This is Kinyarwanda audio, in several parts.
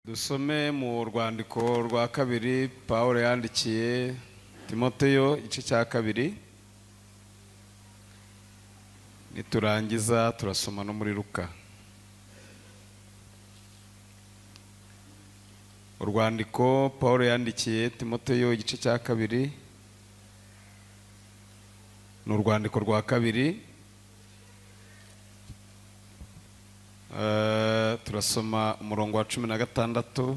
Dusome mu rwandiko rwa kabiri Pawulo yandikiye Timoteyo, igice cya kabiri. Niturangiza turasoma no muri Luka. Urwandiko Pawulo yandikiye Timoteyo, igice cya kabiri, ni urwandiko rwa kabiri. Turasoma umurongo wa 16.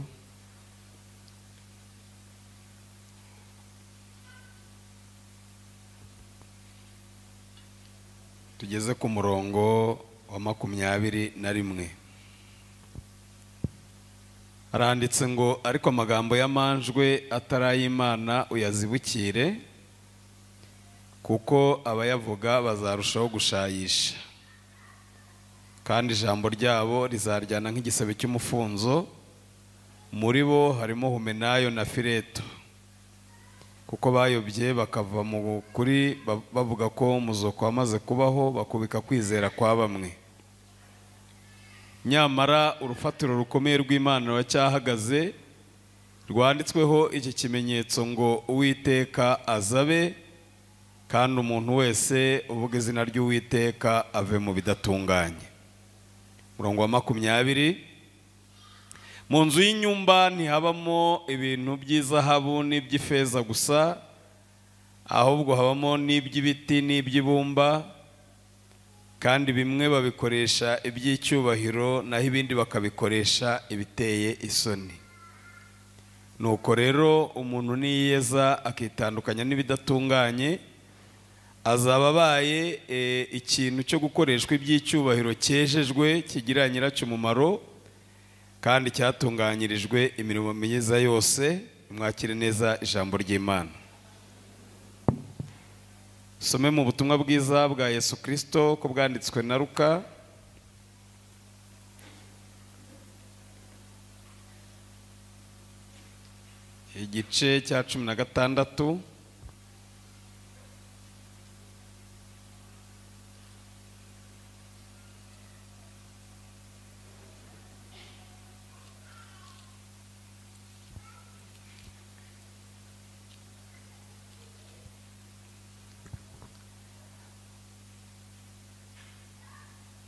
Tugeze ku murongo wa 21. Haranditse ngo: ariko amagambo y'amanjwe atari ay'Imana uyazibukire, kuko abayavuga bazarushaho gushayisha, kandi ijambo ryabo rizaryana nk'igisebe cy'umufunzo. Muri bo harimo Humenayo na Fileto, kuko bayobye bakava mu kuri, bavuga ko umuzuko wamaze kubaho, bakubika kwizera kwa bamwe. Nyamara urufatiro rukomeye rw'Imana ruracyahagaze, rwanditsweho iki kimenyetso ngo: Uwiteka azabe, kandi umuntu wese uvuga izina ry'Uwiteka ave mu bidatunganye. Murongo wa 20. Mu nzu y'inyumba ntihabamo ibintu by'izahabu n'iby'ifeza gusa, ahubwo habamo n'iby'ibiti n'iby'ibumba, kandi bimwe babikoresha iby'icyubahiro, naho ibindi bakabikoresha ibiteye isoni. Nuko rero umuntu niyeza akitandukanya n'ibidatunganye, azaba abaye ikintu cyo gukoreshwa iby'icyubahiro cyejejwe, kigira nyiracyo umumaro, kandi cyatunganyirijwe imirimo myiza yose. Mwakire neza ijambo ry'Imana. Some mu butumwa bwiza bwa Yesu Kristo ko bwanditswe na Luka, igice cya 16.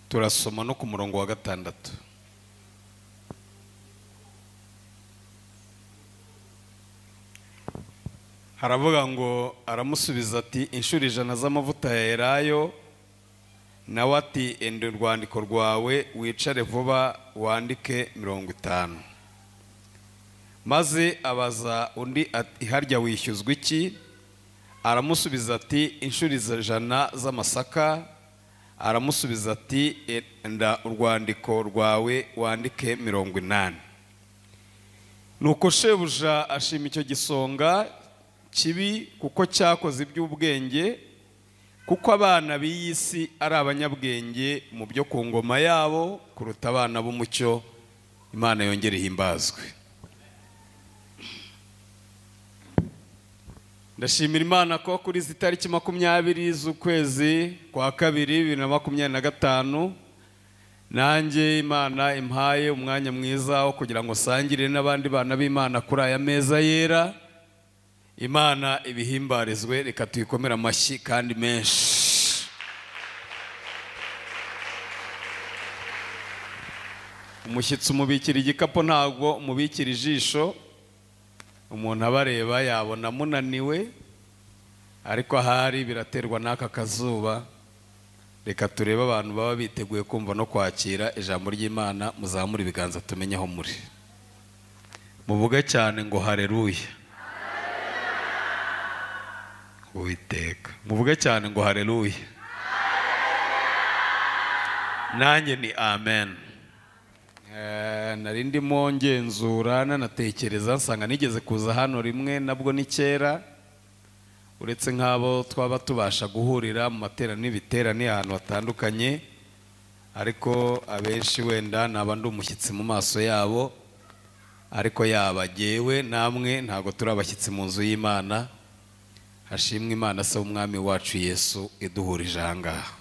Turasoma no ku murongo wa 6. Haravuga ngo: aramusubiza ati: inshuro 100 z'amavuta ya elayo. Nawe ati: enda urwandiko rwawe wicare vuba wandike 50. Maze abaza undi ati: harya wishyuzwa iki? Aramusubiza ati: inshuro 100 z'amasaka. Aramusubiza ati: enda urwandiko rwawe wandike 80. Nuko shebuja ashima icyo gisonga kibi, kuko cyakoze iby'ubwenge, kuko abana b'iyi si ari abanyabwenge mu byo ku ngoma yabo kuruta abana b'umucyo. Imana yongere ihimbazwe. Ndashimira Imana ko kuri izi tariki 20 z'ukwezi kwa kabiri 2025, nanjye Imana impaye umwanya mwiza wo kugira ngo sangire n'abandi bana b'Imana kuri aya meza yera. Imana ibihimbarizwe, reka tuyikomere amashyi kandi menshi. Umushyitsi umubikira igikapu, ntabwo umubikira ijisho. Umuntu abareba yabona munaniwe, ariko ahari biraterwa n'aka kazuba. Reka turebe abantu baba biteguye kumva no kwakira ijambo ry'Imana. Muzamure ibiganza tumenye aho muri. Muvuge cyane ngo haleluya. Uwiteka. Muvuge cyane ngo haleluya. Nanjye ni amen. Nari ndimo ngenzura nanatekereza, nsanga nigeze kuza hano rimwe, nabwo ni kera, uretse nk'abo twaba tubasha guhurira mu materaniro n'ibiterane ahantu hatandukanye, ariko abenshi wenda naba ndi umushyitsi mu maso yabo, ariko yaba jyewe namwe ntabwo turi abashyitsi mu nzu y'Imana. Hashimwe Imana se w'Umwami wacu Yesu iduhurije aha ngaha.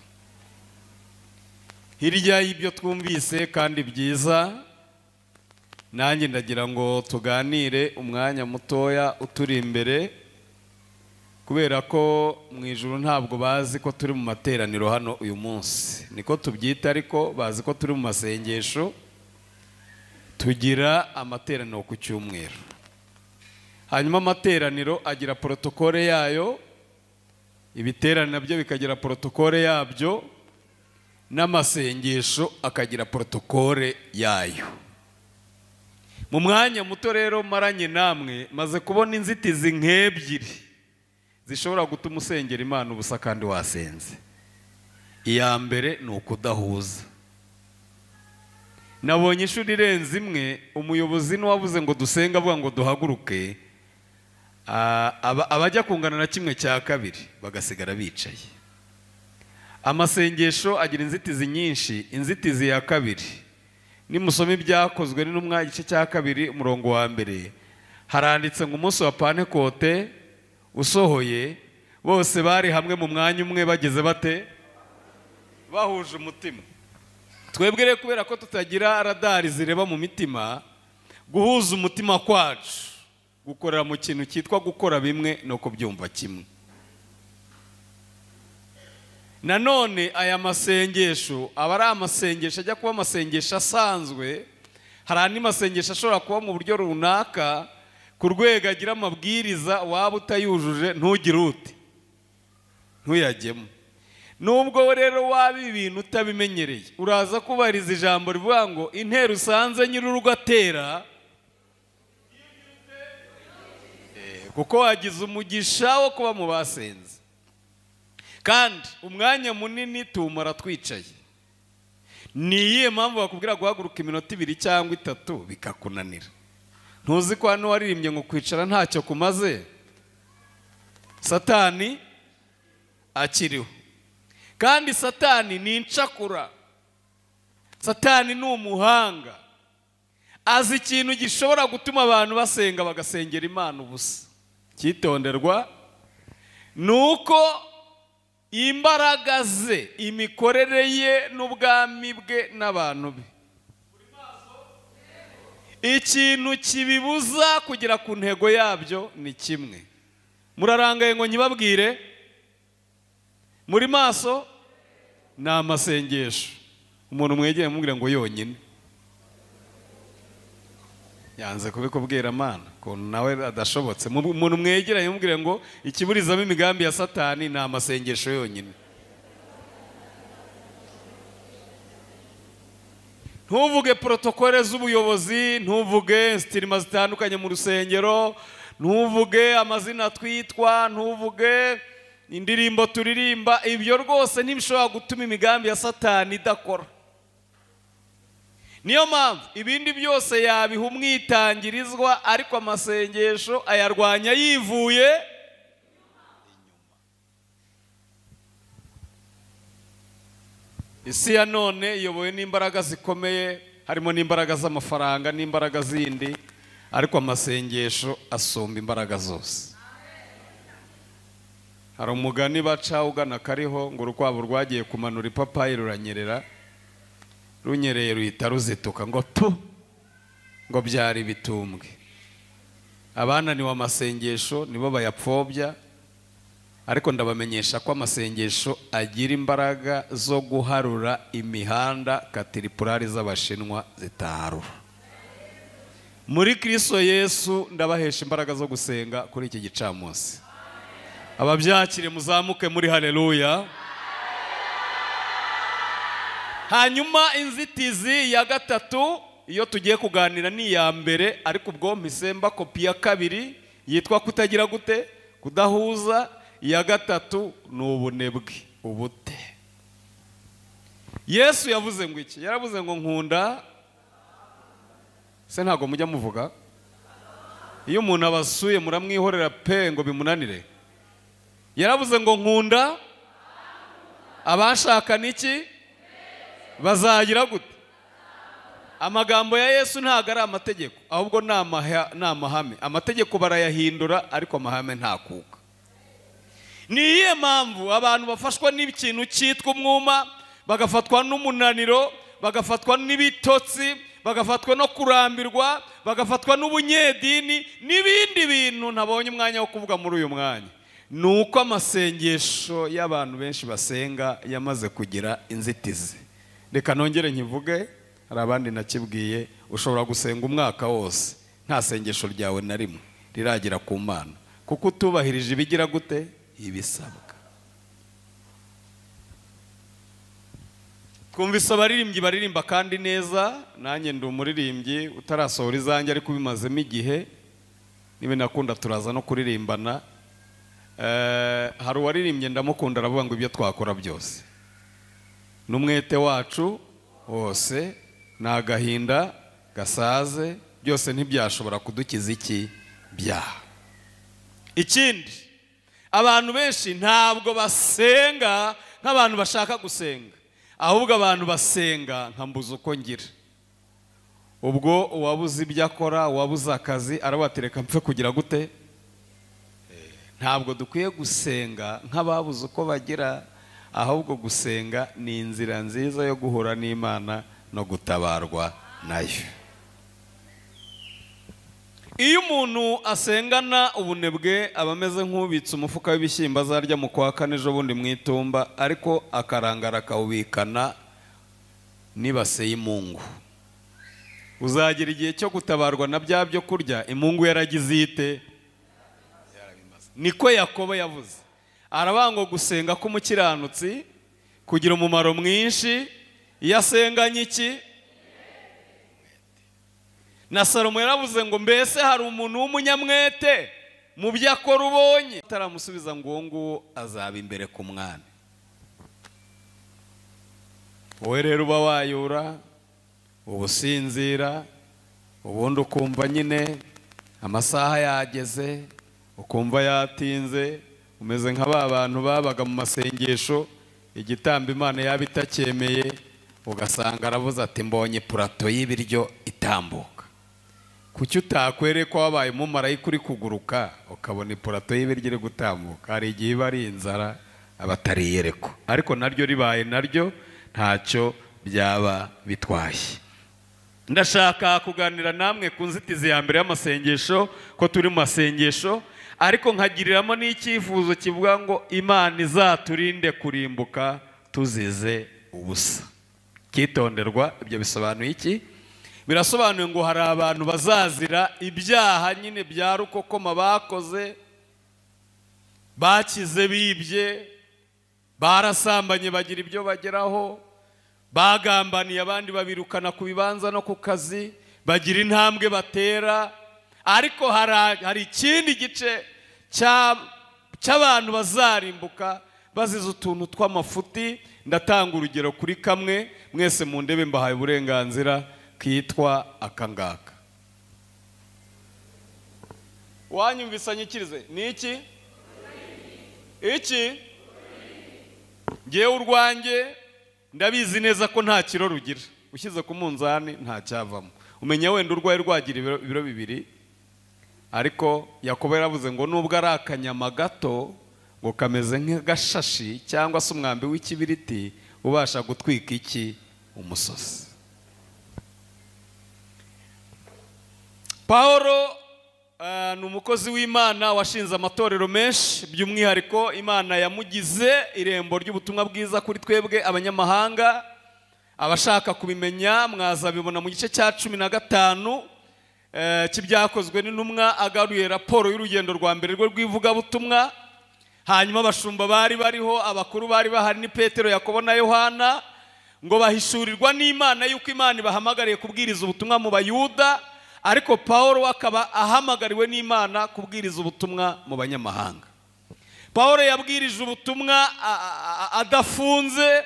Hirya y'ibyo twumvise kandi byiza, Nanjye ndagira ngo tuganire umwanya mutoya uturi imbere, kubera ko mu ijuru ntabwo bazi ko turi mu materaniro hano uyu munsi, niko tubyita, ariko bazi ko turi mu masengesho. Tugira amateraniro ku cyumweru, hanyuma amateraniro agira protokole yayo, ibiterane nabyo bikagira protokole yabyo, n'amasengesho akagira protokole yayo. Mu mwanya muto rero maranye namwe, maze kubona inzitizi nk'ebyiri zishobora gutuma usengera Imana ubusa kandi wasenze. Iya mbere ni ukudahuza. Nabonye ishuri irenze imwe, umuyobozi n'uwabuze ngo dusenga avuga ngo duhaguruke, abajya kungana na 1/2 bagasigara bicaye. Amasengesho agira inzitizi nyinshi. Inzitizi ya kabiri, nimusoma ibyakozwe n'intumwa igice cya 2 umurongo wa 1, haranditse ngo umunsi wa Pentekote usohoye, bose bari hamwe mu mwanya umwe, bageze bate? Bahuje umutima. Twebwe rero kubera ko tutagira radari zireba mu mitima, guhuza umutima kwacu gukorera mu kintu cyitwa gukora bimwe no kubyumva kimwe. Nanone aya masengesho aba ari amasengesho ajya kuba amasengesho asanzwe. Hari andi masengesho ashobora kuba mu buryo runaka ku rwego agira amabwiriza, waba utayujuje ntugire ute, ntuyagemo. Nubwo rero waba ibintu utabimenyereye, uraza kubariza ijambo rivuga ngo intero usanze nyir'urugo atera, kuko wagize umugisha wo kuba mu basenze. Kandi umwanya munini tumara twicaye. Ni iyihe mpamvu bakubwira guhaguruka iminota 2 cyangwa 3 bikakunanira? Ntuzi ko hano waririmbye ngo kwicara ntacyo kumaze? Satani akiriho. Kandi Satani ni incakura, Satani ni umuhanga, azi ikintu gishobora gutuma abantu basenga bagasengera Imana ubusa. Cyitonderwa nuko imbaraga ze, imikorere ye n'ubwami bwe n'abantu be, ikintu kibibuza kugera ku ntego yabyo ni kimwe. Murarangaye ngo nyibabwire? Muri maso ni amasengesho. Umuntu mwegeye mubwira ngo yonyine yanze kubikubwira Mana ko nawe adashobotse. Umuntu mwegeranye mubwira ngo ikiburizamo imigambi ya Satani ni amasengesho yonyine. Ntuvuge protokole z'ubuyobozi, ntuvuge sitirima zitandukanye mu rusengero, ntuvuge amazina twitwa, ntuvuge indirimbo turirimba, ibyo rwose ntibishobora gutuma imigambi ya Satani idakora. Niyo mpamvu ibindi byose yabiha umwitangirizwa, ariko amasengesho ayarwanya yivuye inyuma. Isi ya none iyobowe n'imbaraga zikomeye, harimo n'imbaraga z'amafaranga n'imbaraga zindi, ariko amasengesho asumba imbaraga zose. Hari umugani baca ugana kariho ngo urukwavu rwagiye kumanura ipapayi ruranyerera, runyereye ruhita ruzituka ngo tu, ngo byari bitumbwe. Abananiwe amasengesho nibo bayapfobya, ariko ndabamenyesha ko amasengesho agira imbaraga zo guharura imihanda katiripurari z'abashinwa zitaharura. Muri Kristo Yesu ndabahesha imbaraga zo gusenga kuri iki gicamunsi. Ababyakire muzamuke muri haleluya. Hanyuma inzitizi ya gatatu iyo tugiye kuganira ni iya mbere, ariko ubwo mpisemba kopi ya 2 yitwa kutagira gute, kudahuza. Iya gatatu ni ubunebwe, ubute. Yesu yavuze ngo iki? Yaravuze ngo nkunda. Se ntago mujya muvuga iyo umuntu abasuye muramwihorera pe ngo bimunanire? Yaravuze ngo nkunda abashaka niki bazagira gute? Amagambo ya Yesu ntago ari amategeko, ahubwo ni amahame. Amategeko barayahindura ariko amahame ntakuka. Ni iyihe mpamvu abantu bafashwa n'ikintu cyitwa umwuma, bagafatwa n'umunaniro, bagafatwa n'ibitotsi, bagafatwa no kurambirwa, bagafatwa n'ubunyedini n'ibindi bintu ntabonye umwanya wo kuvuga muri uyu mwanya. Nuko amasengesho y'abantu benshi basenga yamaze kugira inzitizi. Reka nongere nkivuge, hari abandi nakibwiye, ushobora gusenga umwaka wose nta sengesho ryawe na rimwe riragera ku Mana, kuko utubahirije ibigira gute ibisabwa. Twumvise abaririmbyi baririmba kandi neza, nanjye ndi umuririmbyi utarasohora izanjye ariko bimazemo igihe, niba nakunda turaza no kuririmbana. Hari uwaririmbye ndamukunda, aravuga ngo ibyo twakora byose n'umwete wacu wose n'agahinda gasaze byose ntibyashobora kudukiza iki byaha. Ikindi, abantu benshi ntabwo basenga nk'abantu bashaka gusenga, ahubwo abantu basenga nka mbuze uko ngira. Ubwo uwabuze ibyo akora, uwabuze akazi, arabatereka mpfe kugira gute. Ntabwo dukwiye gusenga nk'ababuze uko bagira, ahubwo gusenga ni inzira nziza yo guhura n'Imana no gutabarwa nayo. Iyo umuntu asengana ubunebwe aba ameze nk'ubitse umufuka w'ibishyimbo azarya mu kwa kane ejo bundi mu itumba, ariko akarangara akawubikana n'ibase y'imungu. Uzagira igihe cyo gutabarwa na bya byo kurya imungu yaragize ite? Niko Yakobo yavuze, aravuga ngo gusenga k'umukiranutsi kugira umumaro mwinshi iyo asenganye iki? Na Salomo yaravuze ngo mbese hari umuntu w'umunyamwete mu byo akora ubonye? Ataramusubiza ngo uwo nguwo azaba imbere ku mwami. Wowe rero uba wayura, ubusinzira, ubundi ukumva nyine amasaha yageze, ukumva yatinze, umeze nka ba bantu babaga mu masengesho igitambo Imana yaba itacyemeye, ugasanga aravuze ati mbonye purato y'ibiryo itambuka. Kuki utakwere ko wabaye umumarayika uri kuguruka ukabona ipurato y'ibiryo iri gutambuka? Hari igihe iba ari inzara abatariyereko, ariko naryo ribaye naryo ntacyo byaba bitwaye. Ndashaka kuganira namwe ku nzitizi ya mbere y'amasengesho, ko turi mu masengesho, ariko nkagiriramo n'icyifuzo kivuga ngo Imana izaturinde kurimbuka tuzize ubusa. Cyitonderwa, ibyo bisobanuye iki? Birasobanuye ngo hari abantu bazazira ibyaha nyine bya rukokoma bakoze, bakize bibye, barasambanye bagira ibyo bageraho, bagambaniye abandi babirukana ku bibanza no ku kazi, bagira intambwe batera. Ariko hari ikindi gice cy'abantu bazarimbuka bazize utuntu tw'amafuti. Ndatanga urugero kuri kamwe, mwese mu ndebe mbahaye uburenganzira, kitwa akangaka. Wanyumvisa nyikirize ni iki? Iki ngewe urwanjye ndabizi neza ko nta kiro rugira, ushyize ku munzani nta cyavamo. Umenya wenda urwaye rwagira ibiro 2, ariko Yakobo yaravuze ngo nubwo ari akanyama gato ngo kameze nk'agashashi cyangwa se umwambi w'ikibiriti ubasha gutwika iki? Umusozi. Paulo ni umukozi w'Imana washinze amatorero menshi, by'umwihariko Imana yamugize irembo ry'ubutumwa bwiza kuri twebwe abanyamahanga. Abashaka kubimenya mwazabibona mu gice cya 15 cy'ibyakozwe n'intumwa, agaruye raporo y'urugendo rwa mbere rwe rw'ivugabutumwa. Hanyuma abashumba bari bariho, abakuru bari bahari ni Petero, Yakobo na Yohana, ngo bahishurirwa n'Imana yuko Imana ibahamagariye kubwiriza ubutumwa mu Bayuda, ariko Paulo akaba ahamagariwe n'Imana kubwiriza ubutumwa mu banyamahanga. Paulo yabwirije ubutumwa adafunze,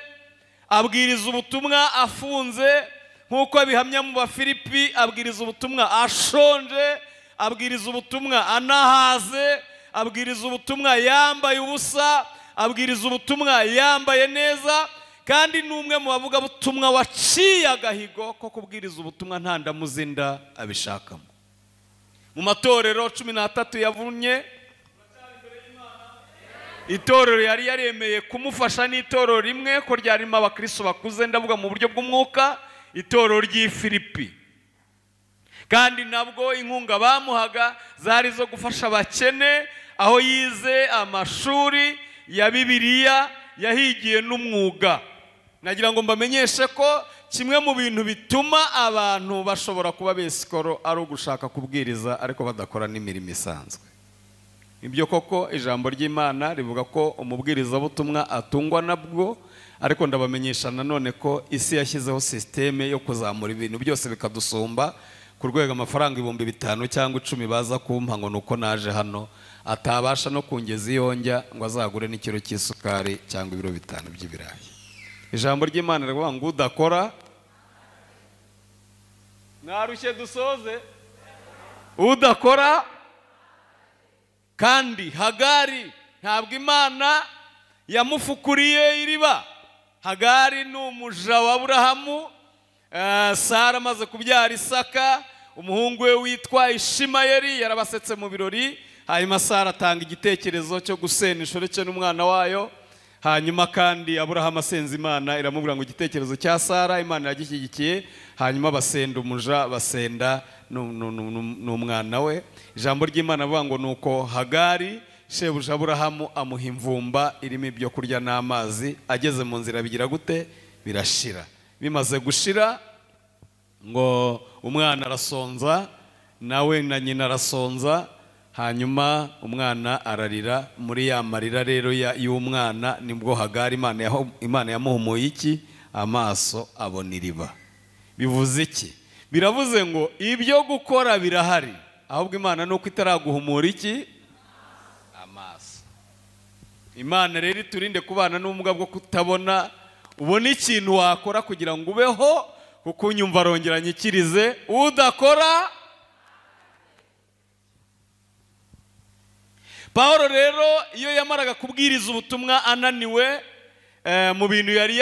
abwiriza ubutumwa afunze, nk'uko bihamya mu Bafilipi, abwiriza ubutumwa ashonje, abwiriza ubutumwa anahaze, abwiriza ubutumwa yambaye ubusa, abwiriza ubutumwa yambaye neza. Kandi n'umwe mu bavuga butumwa waciye agahigo ko kubwiriza ubutumwa nta ndamuzinda abishakamo. Mu matorero 13 yavunye, itorero yari yaremeye kumufasha n'itorero rimwe ko ryarimo abakristo bakuze, ndavuga mu buryo bw'umwuka, itorero ry'i Filipi. Kandi nabwo inkunga bamuhaga zari zo gufasha abakene. Aho yize amashuri ya Bibiliya, yahigiye n'umwuga. Nagira ngo mbamenyeshe ko kimwe mu bintu bituma abantu bashobora kuba besikoro ari ugushaka kubwiriza ariko badakora n'imirimo isanzwe. Ibyo koko ijambo ry'Imana rivuga ko umubwirizabutumwa atungwa nabwo, ariko ndabamenyesha nanone ko isi yashyizeho systeme yo kuzamura ibintu byose bikadusumba ku rwego amafaranga 5000 cyangwa 10 baza kumpa ngo nuko naje hano atabasha no kungeza iyo njya ngo azagure n'ikiro cy'isukari cyangwa ibiro 5 by'ibirayi. Ijambo ry'Imana rivuga ngo udakora, mwarushye dusoze, udakora. Kandi Hagari ntabwo Imana yamufukuriye iriba. Hagari ni umuja wa Aburahamu. Sara amaze kubyara Isaka, umuhungu we witwa Ishimayeli yarabasetse mu birori. Hanyuma Sara atanga igitekerezo cyo gusena inshoreke n'umwana wayo. Hanyuma kandi Aburahamu asenza Imana iramubwira ngo igitekerezo cya Sara Imana iragishyigikiye. Hanyuma basenda umuja, basenda n'umwana we. Ijambo ry'Imana avuga ngo nuko Hagari shebuja Aburahamu amuha imvumba irimo ibyo kurya n'amazi. Ageze mu nzira bigira gute? Birashira. Bimaze gushira ngo umwana arasonza, nawe na nyina arasonza. Hanyuma umwana ararira. Muri ya marira rero y'umwana nibwo Hagari Imana yamuhumuye iki? Amaso abona iriba. Bivuze iki? Biravuze ngo ibyo gukora birahari, ahubwo Imana nuko itaraguhumura iki? Amaso. Imana rero iturinde kubana n'ubumuga bwo kutabona. Ubona ikintu wakora kugira ngo ubeho, kuko unyumva arongera nyikirize udakora. Paulo rero iyo yamaraga kubwiriza ubutumwa ananiwe, mu bintu yari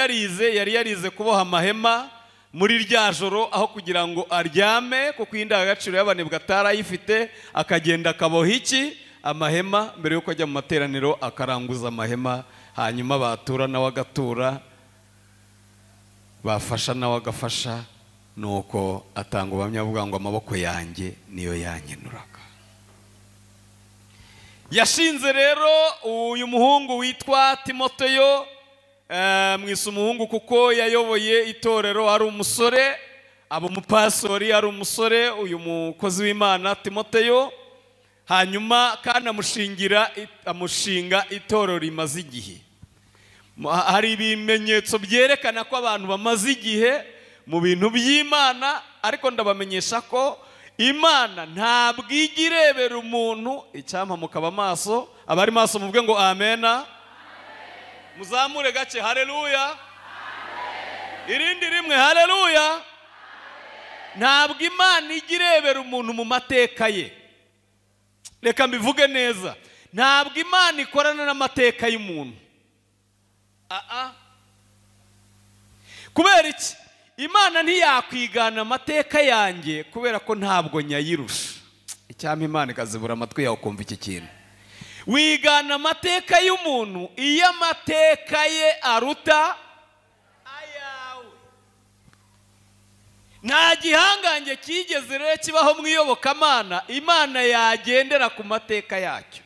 yarize kuboha amahema muri rya joro, aho kugira ngo aryame kuko indangagaciro y'abanebwe atarayifite, akagenda akaboha iki? Amahema. Mbere yuko ajya mu materaniro akaranguza amahema, hanyuma batura nawe agatura, bafasha nawe agafasha. Nuko atanga ubuhamya avuga ngo amaboko yanjye niyo yankenuraga. Yashinze rero uyu muhungu witwa Timoteyo, mwise umuhungu kuko yayoboye itorero ari umusore, abo mupasori ari umusore, uyu mukozi w'Imana Timoteyo. Hanyuma kandi amushinga itorero rimaze igihe. Hari ibimenyetso byerekana ko abantu bamaze igihe mu bintu by'Imana, ariko ndabamenyesha ko Imana ntabwo ijya irebera umuntu. Icyampa mukaba maso, abari maso muvuge ngo amena, muzamure gake haleluya, irindi rimwe haleluya. Ntabwo Imana ijya irebera umuntu mu mateka ye. Reka mbivuge neza, ntabwo Imana ikorana n'amateka y'umuntu. Kubera iki? Imana ntiyakwigana amateka yanjye kubera ko ntabwo nyayirusha. Icyampa Imana ikazibura amatwi yawe ukumva iki kintu. Wigana amateka y'umuntu iyo amateka ye aruta ayawe. Nta gihangange kigeze rero kibaho mu iyobokamana Imana yagendera ku mateka yacyo.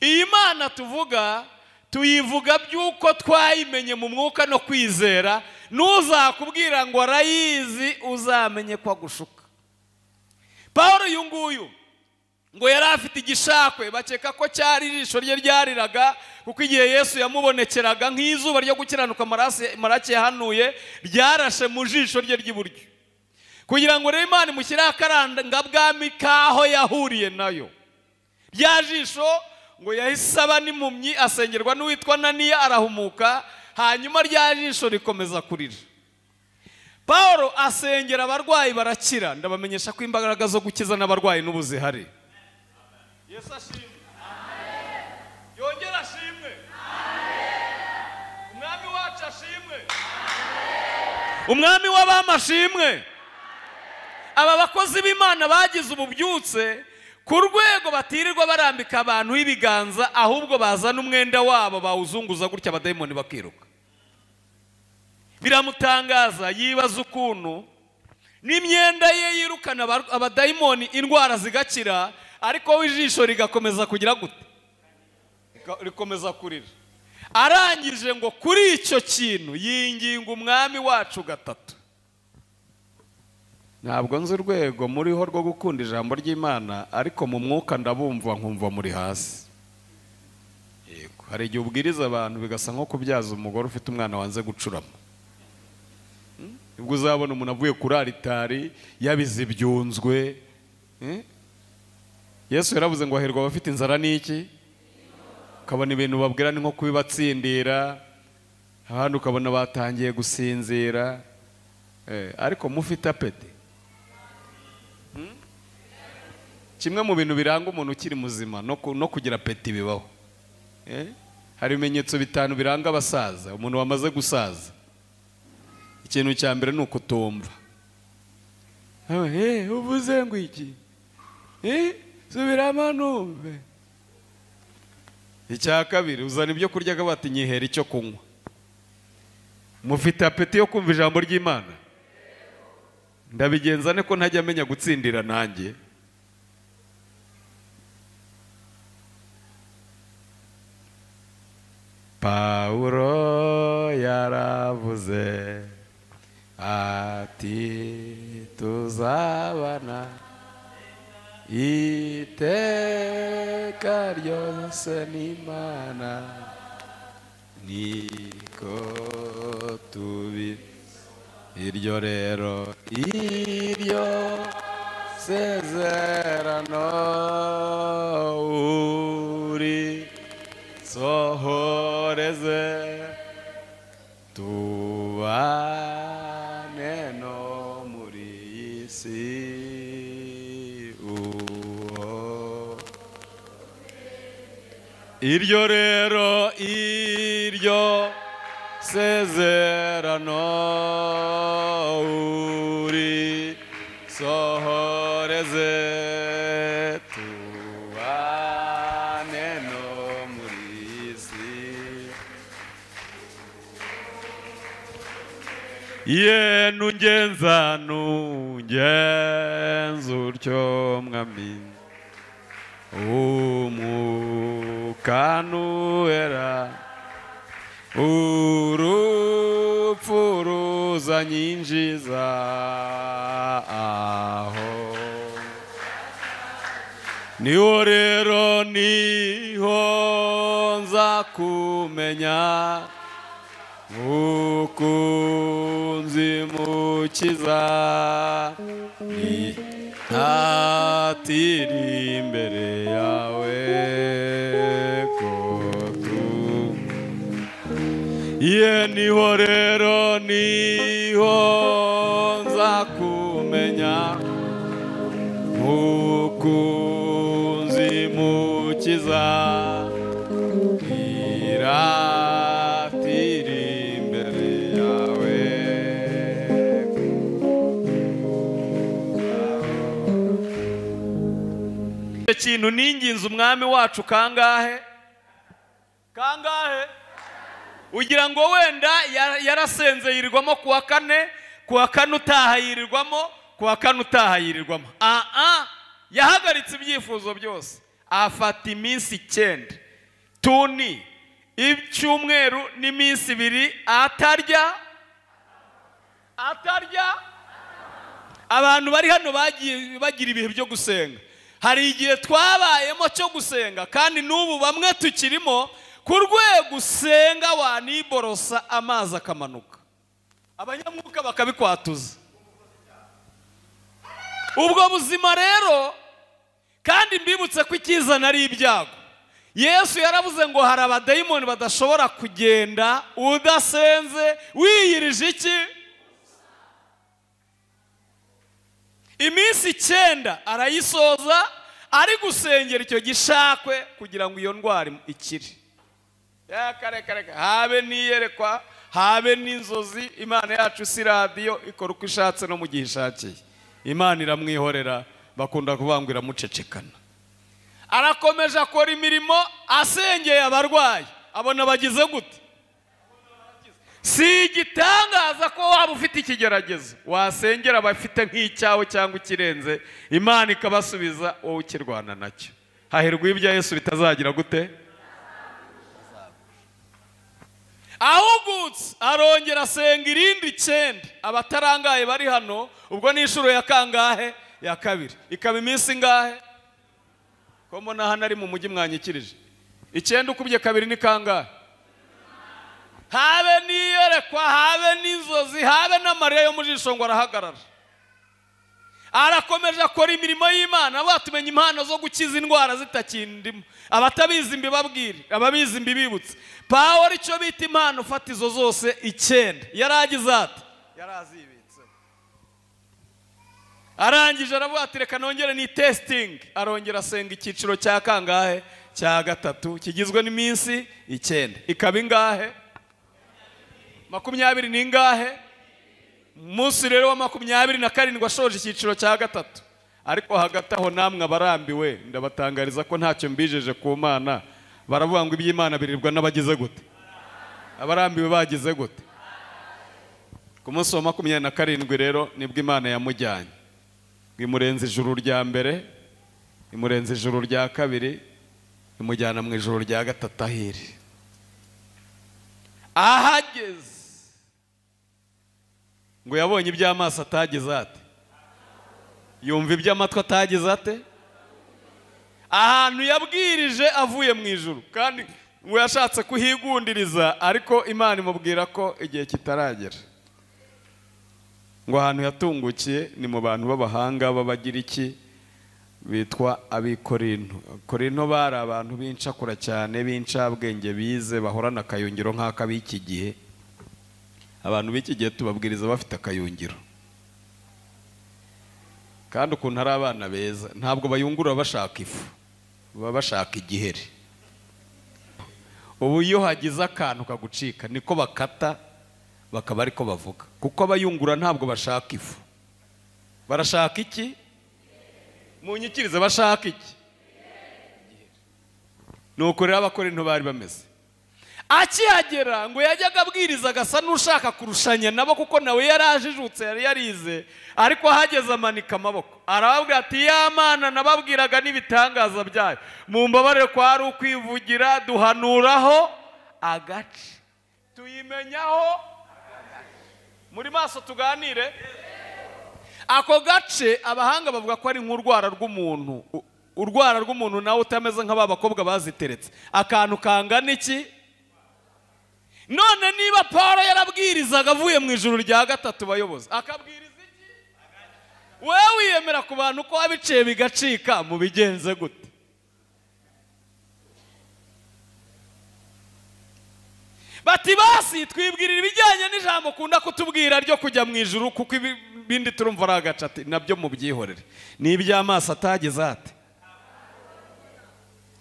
Iyi Mana tuvuga tuyivuga by'uko twayimenye mu mwuka no kwizera. Nuzakubwira ngo arayizi uzamenye ko agushuka. Paulo uyu nguyu ngo yari afite igishakwe, bakeka ko cyari ijisho rye ryariraga, kuko igihe Yesu yamubonekeraga nk'izuba ryo gukiranuka Maraki yahanuye ryarashe mu jisho rye ry'iburyo, kugira ngo rero Imana imushyireho akarangabwami k'aho yahuriye nayo. Rya jisho ngo yahise aba n'impumyi, asengerwa n'uwitwa Ananiya arahumuka, hanyuma rya jisho rikomeza kurira. Paulo asengera abarwayi barakira. Ndabamenyesha ko imbaraga zo gukiza n'abarwayi n'ubu zihari. Yesu ashimwe. Yongera ashimwe. Umwami wacu ashimwe. Umwami w'abami ashimwe. Aba bakozi b'Imana bagize ububyutse ku rwego batirirwa barambika abantu ibiganza, ahubwo bazana umwenda wabo bawuzunguza gutya abadayimoni bakiruka. Biramutangaza, yibaza ukuntu n'imyenda ye yirukana abadayimoni indwara zigakira, ariko we ijisho rigakomeza kugira gute? Rikomeza kurira. Arangije ngo kuri icyo kintu yinginga umwami wacu gatatu. Ntabwo nzi urwego muriho rwo gukunda ijambo ry'Imana, ariko mu mwuka ndabumva nkumva muri hasi. Yego, hari igihe ubwiriza abantu bigasa nko kubyaza umugore ufite umwana wanze gucurama. Ubwo uzabona umuntu avuye kuri aritari yabize ibyunzwe. Yesu yaravuze ngo hahirwa abafite inzara n'iki? Ukabona ibintu babwira ni nko kubibatsindira, abandi ukabona batangiye gusinzira. Ariko mufite apeti. Kimwe mu bintu biranga umuntu ukiri muzima no kugira apeti bibaho. Hari ibimenyetso bitanu biranga abasaza, umuntu wamaze gusaza. Ikintu cya mbere ni ukutumva. Uvuze ngo iki? Subiramo numve. Icya kabiri, uzana ibyo kurya bati nyihera icyo kunywa. Mufite apeti yo kumva ijambo ry'Imana? Ndabigenza ne ko ntajya amenya gutsindira nanjye. Paulo yaravuze ati tuzabana iteka ryose n'Imana, niko tubi. Iryo rero iryo sezerano uri sohoreze, tubane no muri iyi si. Iryo rero iryo sezerano uri sohoreze, tubane no muri iyi si. Ye nungenza nungenza utyo mwami, umwuka nuwera, urupfu ruzanyinjiza aho. Niho rero niho nza kumenya Mukunzi mukiza, ntatiri imbere yawe ko tu. Ye niho rero niho nza kumenya Mukunzi mukiza, iratiri imbere yawe. Ikintu ninginze umwami wacu kangahe? Kangahe? Ugira ngo wenda yarasenze yirirwamo kuwa kane, kuwa kane utaha yirirwamo, kuwa kane utaha yirirwamo. Yahagaritse ibyifuzo byose, afata iminsi 9 tuni icyumweru n'iminsi 2 atarya. Abantu bari hano bagiye bagira ibihe byo gusenga. Hari igihe twabayemo cyo gusenga, kandi n'ubu bamwe tukirimo ku rwego usenga waniborosa amazi akamanuka, abanyamwuka bakabikwatuza. Ubwo buzima rero, kandi mbibutse ko ikizana ari ibyago. Yesu yaravuze ngo hari abadayimoni badashobora kugenda udasenze wiyirije iki? Iminsi 9 arayisoza ari gusengera icyo gishakwe kugira ngo iyo ndwara ikire. Reka habe niyerekwa, habe n'inzozi. Imana yacu si radiyo ikora uko ishatse no mu gihe ishakiye. Imana iramwihorera, bakunda kuvuga ngo iramucecekana. Arakomeje akora imirimo, asengeye abarwayi, abona bagize gute? Si igitangaza ko waba ufite ikigeragezo, wasengera abafite nk'icyawe cyangwa ikirenze, Imana ikabasubiza, wowe ukirwana nacyo. Hahirwa ibya Yesu bitazagira gute? Ahugutse arongera asenga irindi 9. Abatarangaye bari hano, ubwo ni inshuro ya kangahe? Ya kabiri. Ikaba iminsi ingahe? Ko mbona hano ari mu mujyi mwanyikirije. 9 ukubye 2 ni kangahe? Habe n'iyerekwa, habe n'inzozi, habe n'amarira yo mu jisho, ngo arahagarara. Arakomeje akora imirimo y'Imana. Batumenya impano zo gukiza indwara zitakindimo, abatabizi mbibabwire, ababizi mbibibutse. Pawulo icyo bita impano fatizo zose 9 yaragize ati, yarazibitse. Arangije aravuga ati reka nongere ni testing. Arongera asenga icyiciro cya kangahe? Cya 3, kigizwe n'iminsi 9. Ikaba ingahe? 20 n'ingahe? Umunsi rero wa 27 ashoje icyiciro cya 3. Ariko hagati aho namwe abarambiwe ndabatangariza ko ntacyo mbijeje ku Mana. Baravuga ngo iby'Imana birirwa n'abagize gute? Abarambiwe bagize gute? Ku munsi wa 27 rero nibwo Imana yamujyanye, imurenza ijuru rya mbere, imurenza ijuru rya kabiri, imujyana mu ijuru rya 3 ahiri. Ahageze ngo yabonye iby'amaso atagize ate, yumva iby'amatwi atagize ate. Ahantu yabwirije avuye mu ijuru, kandi ngo yashatse kuhigundiriza, ariko Imana imubwira ko igihe kitaragera. Ngo ahantu yatungukiye ni mu bantu b'abahanga b'Abagiriki bitwa Abikorinto. Korinto bari abantu b'incakura cyane, b'incabwenge, bize, bahorana akayungiro nk'ak'ab'iki gihe. Abantu b'iki gihe tubabwiriza bafite akayungiro, kandi ukuntu ari abana beza, ntabwo bayungurura bashaka ifu, baba bashaka igiheri. Ubu iyo hagize akantu kagucika niko bakata, bakaba ariko bavuga, kuko abayungura ntabwo bashaka ifu. Barashaka iki? Munyikirize, bashaka iki? Nuko rero Abakorinto bari bameze. Akihagera ngo yajyaga abwiriza agasa n'ushaka kurushanya nabo, kuko nawe yarajijutse, yari yarize. Ariko ahageze amanika amaboko arababwira ati ya Mana nababwiraga n'ibitangaza byayo, mumbabarire ko ari ukwivugira, duhanuraho agace, tuyimenyaho. Muri maso tuganire. Ako gace abahanga bavuga ko ari nk'urwara rw'umuntu, urwara rw'umuntu nawe utameze nk'aba bakobwa baziteretse, akantu kangana iki? None niba Pawulo yarabwirizaga avuye mu ijuru rya 3 bayobozi, akabwiriza iki? Wewe wiyemera ku bantu ko wabiciye bigacika, mubigenze gute? Bati basi twibwirira ibijyanye n'ijambo ukunda kutubwira ryo kujya mu ijuru, kuko ibindi turumva ari agace. Ati nabyo mubyihorere, ni iby'amaso atagize ate,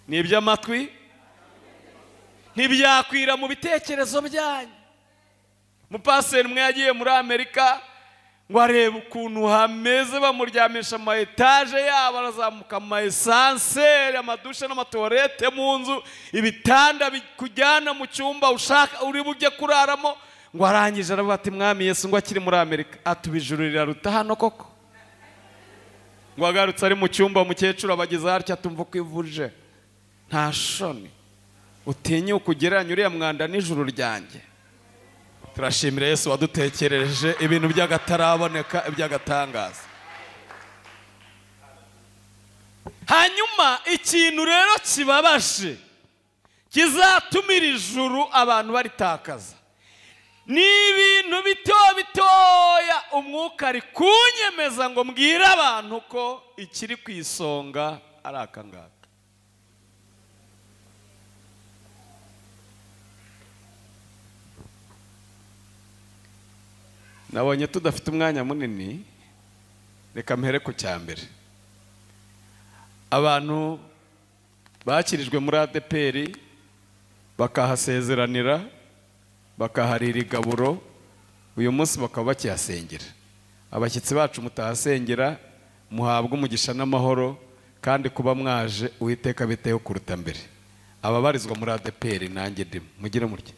ni iby'amatwi ntibyakwira mu bitekerezo byanyu. Mupaseri umwe yagiye muri Amerika ngo arebe ukuntu hameze, bamuryamisha ama etaje yabo, arazamuka ama esanseri, amadushe n'amatuwarete mu nzu, ibitanda bikujyana mu cyumba ushaka uri bujye kuraramo. Ngo arangije aravuga ati Mwami Yesu, ngo akiri muri Amerika atubijuru riraruta hano koko. Ngo agarutse ari mu cyumba, umukecuru abageze hatya atumva ko ivuje, nta shoni, utinyuka ugereranya uriya mwanda n'ijuru ryanjye. Turashimira Yesu wadutekereje ibintu by'agataraboneka, iby'agatangaza. Hanyuma ikintu rero kibabaje kizatumira ijuru abantu baritakaza ni ibintu bito bitoya. Umwuka ari kunyemeza ngo mbwire abantu ko ikiri ku isonga ari aka ngaka. Nabonye tudafite umwanya munini, reka mpere ku cya mbere. Abantu bakirijwe muri ADEPR bakahasezeranira, bakaharira igaburo, uyu munsi bakaba bakihasengera. Abashyitsi bacu mutahasengera, muhabwa umugisha n'amahoro, kandi kuba mwaje Uwiteka biteho kuruta mbere. Ababarizwa muri ADEPR nanjye ndimo, mugire mutya,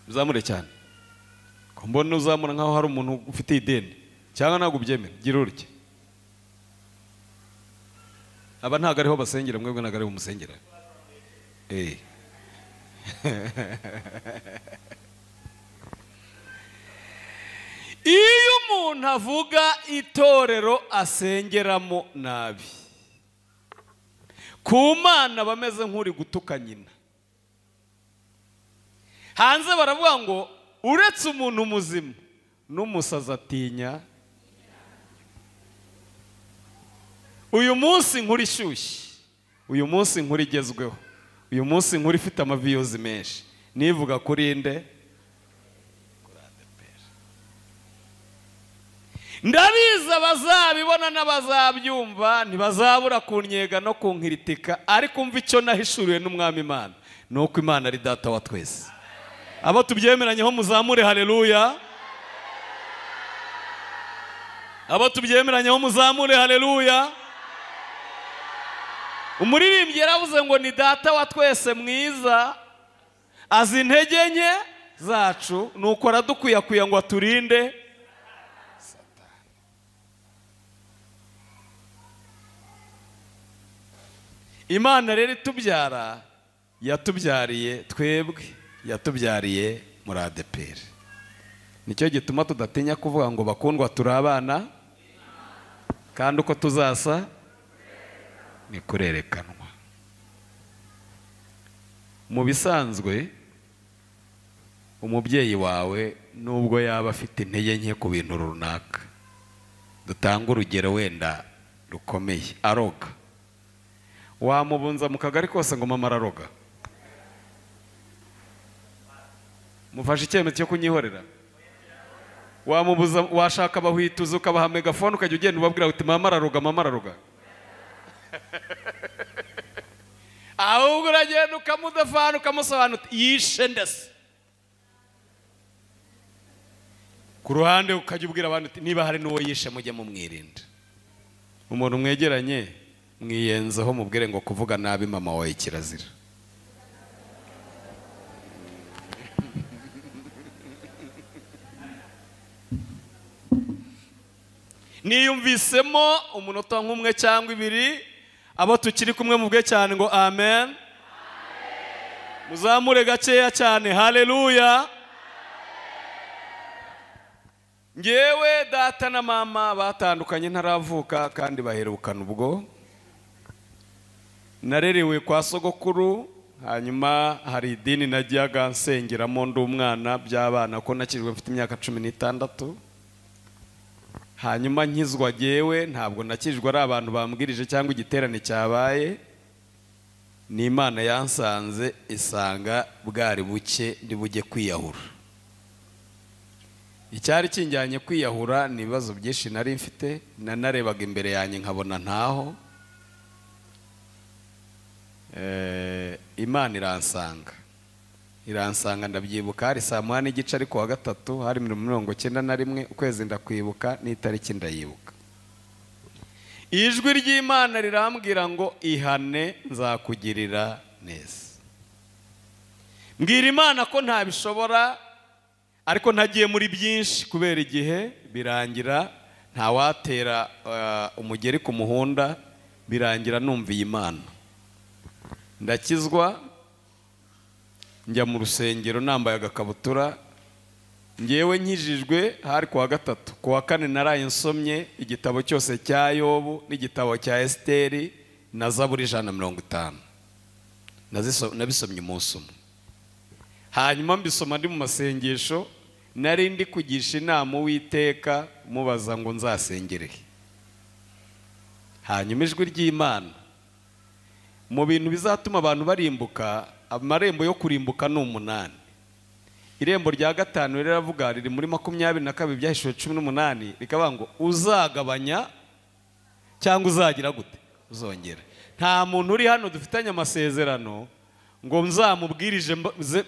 muzamure cyane. Ko mbona uzamura nkaho hari umuntu ufite ideni cyangwa ntabwo ubyemera, gira urye. Aba ntabwo ariho basengera, mwebwe ntabwo ariho musengera. Iyo umuntu avuga itorero asengeramo nabi, ku Mana bameze nk'uri gutuka nyina. Hanze baravuga ngo uretse umuntu muzima n'umusazi atinya. Uyu munsi nkuru ishyushye, uyu munsi nkuru igezweho, uyu munsi nkuru ifite amaviyozi menshi, nivuga kuri nde? Ndabizi abazabibona n'abazabyumva ntibazabura kunyega no kunkiritika, ariko umva icyo nahishuriwe n'Umwami Imana nuko Imana ari data wa twese. Abo tubyemeranyeho muzamure haleluya. Abo tubyemeranyeho muzamure haleluya. Umuririmbyi yaravuze ngo ni data wa twese mwiza, azi intege nke zacu, nuko aradukwiyakuya ngo aturinde Satani. Imana rero itubyara yatubyariye twebwe, yatubyariye muri ADEPR. Nicyo gituma tudatinya kuvuga ngo bakundwa turi abana, kandi uko tuzasa ni kurerekanwa. Mu bisanzwe umubyeyi wawe nubwo yaba afite intege nke ku bintu runaka, dutanga urugero wenda rukomeye, aroga, wamubunza mu kagari kose ngo mama araroga? Mufashe icyemezo cyo kunyihorera? Wamubuza, washaka abahwituza ukabaha megafone ukajya ugenda ubabwira uti mama araroga, mama araroga? Ahubwo uragenda ukamudafana ukamusobanura yishe ndetse ku ruhande ukajya ubwira abantu uti niba hari n'uwo yishe mujye mumwirinda. Umuntu mwegeranye mwiyenzeho mubwire ngo kuvuga nabi mama wawe kirazira. Niyumvisemo umunota nk'umwe cyangwa ibiri, abo tukiri kumwe mubwe cyane ngo amen. Muzamure gakeya cyane haleluya. Ngewe data na mama batandukanye ntaravuka kandi baherukana ubwo. Narerewe kwa sogokuru, hanyuma hari idini najyaga nsengeramo ndi umwana by'abana ko nakijwe mfite imyaka 16. Hanyuma nkizwa jyewe ntabwo nakijwe ari abantu bambwirije cyangwa igiterane cyabaye, ni Imana yansanze isanga bwari buke ndi bujye kwiyahura. Icyari kinjyanye kwiyahura ni ibibazo byinshi nari mfite, nanarebaga imbere yanjye nkabona ntaho. Imana iransanga ndabyibuka, hari saa 8:15 ariko wa gatatu, hari 1991, ukwezi ndakwibuka n'itariki ndayibuka. Ijwi ry'Imana rirambwira ngo ihane nzakugirira neza. Mbwira Imana ko ntabishobora, ariko ntagiye muri byinshi kubera igihe, birangira ntawatera umugeri ku muhunda, birangira numviye Imana. Ndakizwa, njya mu rusengero nambaye agakabutura. Ngewe nkijijwe hari kuwa gatatu, kuwa kane naraye nsomye igitabo cyose cya Yobu n'igitabo cya Esiteri na Zaburi 150. Nabisomye umunsi umwe. Hanyuma mbisoma ndi mu masengesho, nari ndi kugisha inama Uwiteka mubaza ngo nzasengereye. Hanyuma ijwi ry'Imana mu bintu bizatuma abantu barimbuka, amarembo yo kurimbuka ni 8. Irembo rya gatanu riravuga riri muri 22 Ibyahishuwe 18, rikavuga ngo uzagabanya cyangwa uzagira gute uzongera. Nta muntu uri hano dufitanye amasezerano ngo nzamubwirije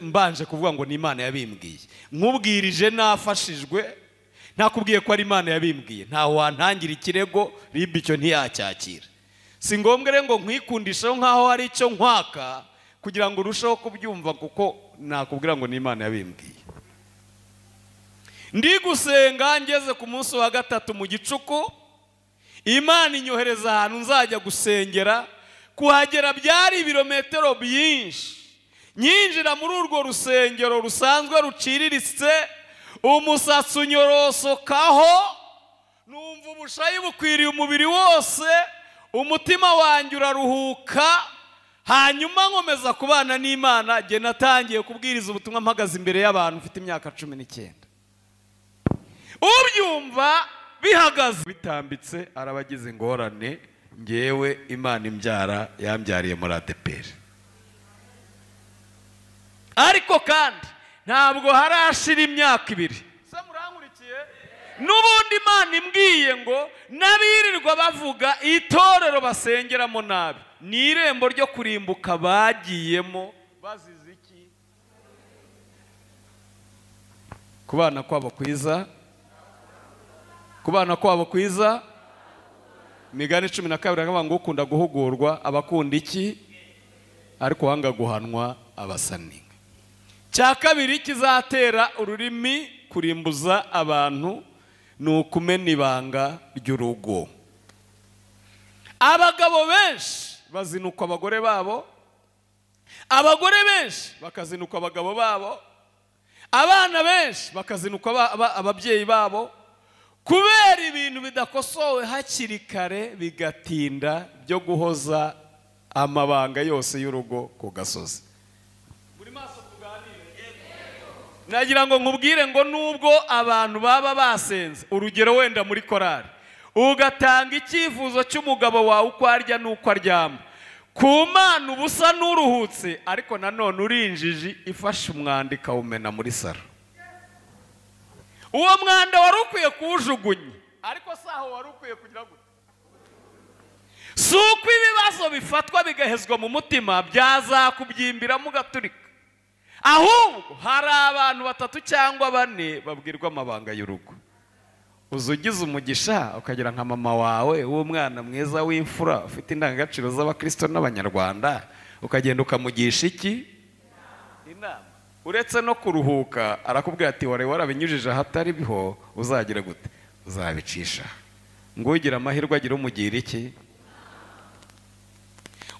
mbanje kuvuga ngo ni Imana yabimbwiye. Nkubwirije nafashijwe, ntakubwiye ko ari Imana yabimbwiye, nta wantangira ikirego ribi icyo ntiyacyakira. Si ngombwa rero ngo nkwikundisheho nkaho hari icyo nkwaka kugira ngo urusheho kubyumva, kuko nakubwira ngo ni Imana yabimbwiye. Ndi gusenga ngeze ku munsi wa gatatu mu gicuku, Imana inyohereza ahantu nzajya gusengera. Kuhagera byari ibirometero byinshi. Nyinjira muri urwo rusengero rusanzwe ruciriritse, umusatsi unyorosokaho, numva ubushayi bukwiriye umubiri wose, umutima wanjye uraruhuka. Hanyuma nkomeza kubana n'Imana. Jye natangiye kubwiriza ubutumwa mpagaze imbere y'abantu mfite imyaka 19. Ubyumva bihagaze bitambitse arabagize ingorane. Ngewe Imana imbyara yambyariye muri ADEPR. Ariko kandi ntabwo harashira imyaka 2. Se murankurikiye? N'ubundi Imana imbwiye ngo n'abirirwa bavuga itorero basengeramo nabi, ni irembo ryo kurimbuka bagiyemo bazize iki? Kubana kwabo kwiza, kubana kwabo kwiza. Imigani 12 aravuga ngo ukunda guhugurwa abakunda iki, ariko wanga guhanwa abasaninga. Cya kabiri kizatera ururimi kurimbuza abantu ni ukumena ibanga ry'urugo. Abagabo benshi bazinukwa abagore babo, abagore benshi bakazinukwa abagabo babo, abana benshi bakazinukwa ababyeyi babo, kubera ibintu bidakosowe hakiri kare bigatinda byo guhoza amabanga yose y'urugo ku gasozi. Buri maso tuganire. Nagira ngo nkubwire ngo nubwo abantu baba basenze, urugero wenda muri korari, ugatanga icyifuzo cy'umugabo wawe uko arya n'uko aryama, ku Mana ubusa n'uruhutse, ariko nanone urinjiji ifashe umwanda ikawumena muri saro. Uwo mwanda wari ukwiye kuwujugunya, ariko saho wari ukwiye kugira gute? Si uko ibibazo bifatwa bigahezwa mu mutima byazakubyimbiramo ugaturika, ahubwo hari abantu 3 cyangwa 4 babwirwa amabanga y'urugo. Uzugize umugisha ukagira nka mama wawe w'umwana mwiza w'imfura ufite indangagaciro z'abakristo n'abanyarwanda, ukagenda ukamugisha iki? Inama. Uretse no kuruhuka arakubwira ati wari warabinyujije ahatari biho, uzagira gute? Uzabicisha. Ngo ugira amahirwe agira umugira iki?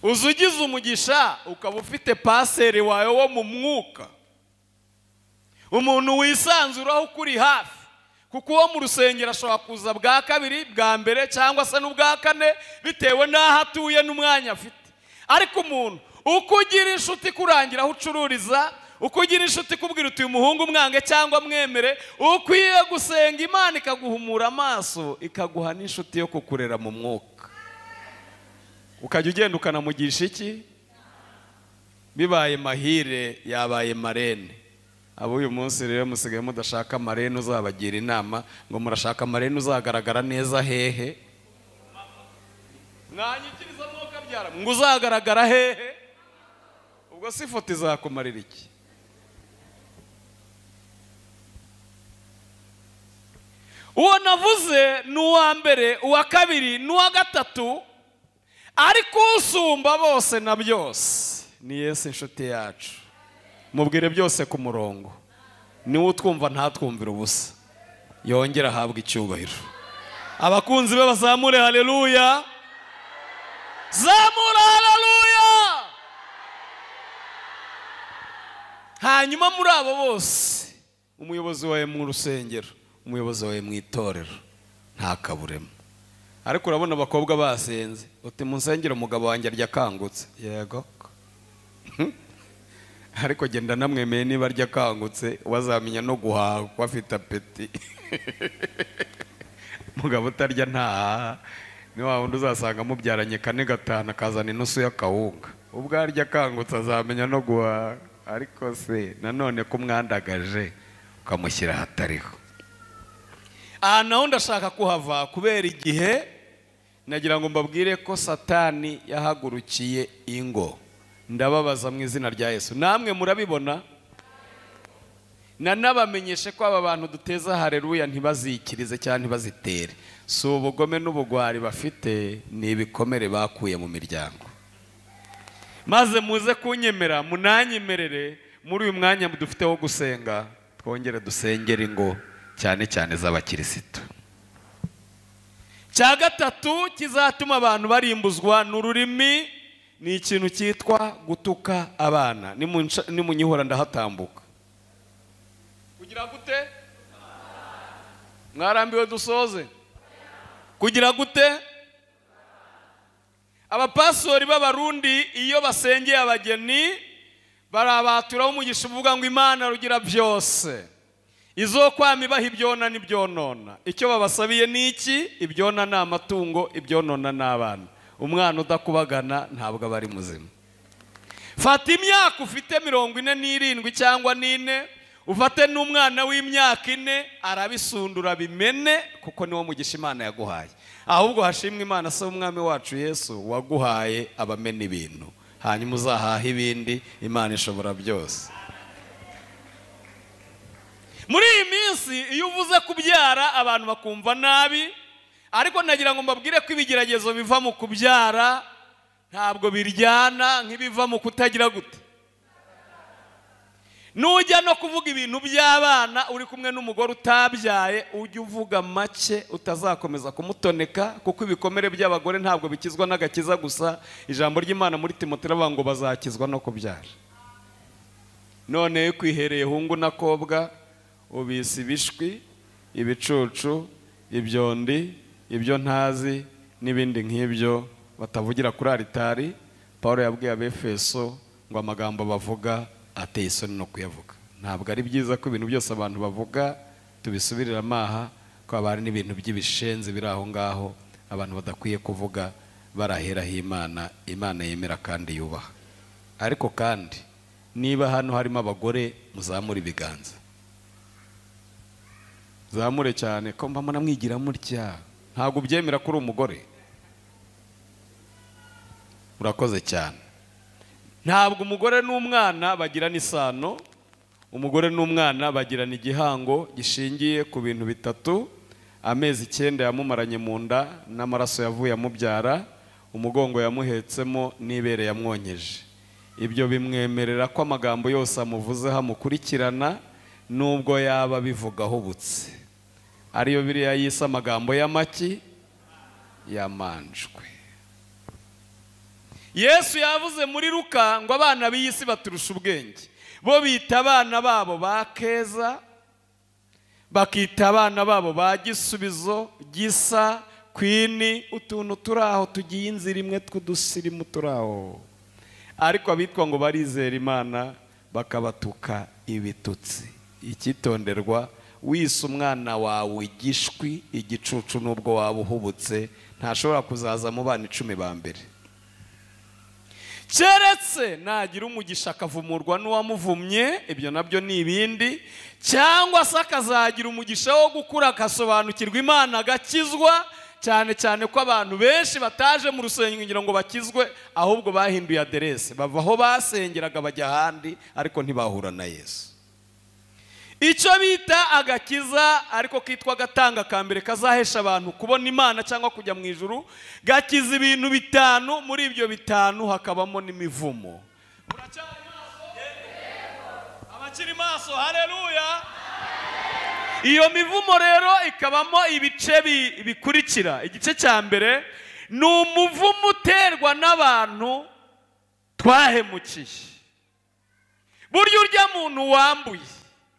Uzugize umugisha ukaba ufite paseri wawe wo mu mwuka, umuntu wisanzuraho ukuri hafi, kuko uwo mu rusengero ashobora kuza bwa kabiri, bwa mbere cyangwa se n'ubwa kane bitewe n'aho atuye n'umwanya afite. Ariko umuntu uko ugira inshuti kurangira aho ucururiza, uko ugira inshuti kubwira uti uyu muhungu mwange cyangwa mwemere, ukwiye gusenga Imana ikaguhumura amaso, ikaguha n'inshuti yo kukurera mu mwuka, ukajya ugenda ukanamugisha iki? Bibaye mahire yabaye marene. Abo uyu munsi rero musigaye mudashaka marene uzabagira inama, ngo murashaka marene uzagaragara neza hehe? Mwanyikiriza mwuka byara ngo uzagaragara hehe? Ubwo si ifoto izakumarira iki? Uwo navuze ni uwa mbere, uwa kabiri n'uwa gatatu, ariko usumba bose na byose ni Yesu inshuti yacu. Mubwire byose ku murongo, niwe utwumva ntatwumvira ubusa, yongera ahabwa icyubahiro. Abakunzi be bazamure haleluya, zamura haleluya. Hanyuma muri abo bose, umuyobozi wawe mu rusengero, umuyobozi wawe mu itorero, ntakaburemo. Ariko urabona abakobwa basenze, uti mu nsengero umugabo wanjye arya akangutse. Yego, ariko genda namwemeye niba arya akangutse wazamenya no guhaha kuko afite apeti. Mugabo utarya ntahaha ni wa wundi uzasanga mubyaranye 4 5 akazana inusu y'akawunga. Ubwo arya akangutse azamenya no guhaha. Ariko se nanone kumwandagaje ukamushyira ahatariho. Aha naho ndashaka kuhava kubera igihe. Nagira ngo mbabwire ko Satani yahagurukiye ingo. Ndababaza mu izina rya Yesu, namwe murabibona. Nanabamenyeshe ko aba bantu duteza haleluya ntibazikirize cyangwa ntibazitere. Si ubugome n'ubugwari bafite, ni ibikomere bakuye mu miryango. Maze muze kunyemera, munanyemerere muri uyu mwanya dufite wo gusenga, twongere dusengere ingo. cyane cyane z'abakirisitu. Cya gatatu kizatuma abantu barimbuzwa n'ururimi ni ikintu cyitwa gutuka abana. Nimunyihora ndahatambuka. Kugira gute? Mwarambiwe dusoze? Kugira gute? Abapasori b'Abarundi iyo basengeye abageni barabaturaho umugisha uvuga ngo Imana rugira byose, izo kwama ibaha ibyona n'ibyonona. Icyo babasabiye ni iki? Ibyona ni amatungo, ibyonona ni abana. Umwana udakubagana ntabwo aba ari muzima. Fata imyaka ufite 47 cyangwa 4, ufate n'umwana w'imyaka 4, arabisundura bimene, kuko niwo mugisha Imana yaguhaye. Ahubwo hashimwe Imana se umwami wacu Yesu waguhaye abamena ibintu, hanyuma uzahaha ibindi. Imana ishobora byose. Muri iyi minsi iyo uvuze kubyara abantu bakumva nabi, ariko nagira ngo mbabwire ko ibigeragezo biva mu kubyara ntabwo biryana nk'ibiva mu kutagira gute. Nujya no kuvuga ibintu by'abana uri kumwe n'umugore utabyaye, ujye uvuga make utazakomeza kumutoneka, kuko ibikomere by'abagore ntabwo bikizwa n'agakiza gusa. Ijambo ry'Imana muri Timoteyo rivuga ngo bazakizwa no kubyara. None kwihereye hungu n'akobwa, ubisa ibishwi, ibicucu, ibyondi, ibyo ntazi n'ibindi nk'ibyo batavugira kuri aritari. Paul yabwiye Abefeso ngo amagambo bavuga ateye isoni no kuyavuga. Ntabwo ari byiza ko ibintu byose abantu bavuga tubisubirira amaha, ko abari n'ibintu by'ibishenzi biri aho ngaho abantu badakwiye kuvuga, baraheraho Imana. Imana yemera kandi yubaha. Ariko kandi niba hano harimo abagore, muzamure ibiganza, zamure cyane, ko mbamona mwigira mutya. Ntabwo ubyemera ko uri umugore. Urakoze cyane. Ntabwo umugore n'umwana bagirana isano. Umugore n'umwana bagirana igihango gishingiye ku bintu bitatu: amezi 9 yamumaranye mu nda, n'amaraso yavuye amubyara, umugongo yamuhetsemo, n'ibere yamwonkeje. Ibyo bimwemerera ko amagambo yose amuvuze hamukurikirana, nubwo yaba bivugaho butse. Ariyo biriya yise amagambo y'amaki yamanjwe. Yesu yavuze muri Luka ngo abana b'iyi si baturusha ubwenge. Bo bita abana babo ba Keza, bakita abana babo ba Gisubizo, Gisa, Kwini, utuntu turaho tugiye inzira imwe tw'udusirimu turaho. Ariko abitwa ngo barizera Imana bakabatuka ibitutsi. Icyitonderwa, wise umwana wawe igishwi, igicucu, nubwo waba uhubutse, ntashobora kuzaza mu bana 10 ba mbere. Keretse nagira umugisha akavumurwa n'uwamuvumye, ibyo nabyo ni ibindi, cyangwa se akazagira umugisha wo gukura akasobanukirwa Imana agakizwa, cyane cyane ko abantu benshi bataje mu rusengero ngo bakizwe, ahubwo bahinduye aderese, bava aho basengeraga bajya ahandi, ariko ntibahura na Yesu. Icyo bita agakiza ariko kitwa gatanga ka mbere kazahesha abantu kubona Imana cyangwa kujya mu ijuru, gakiza ibintu 5, muri ibyo 5 hakabamo n'imivumo. Muracyari maso? Abakiri maso, haleluya. Iyo mivumo rero ikabamo ibice bikurikira. Igice cya mbere ni umuvumo uterwa n'abantu twahemukiye. Burya urya muntu wambuye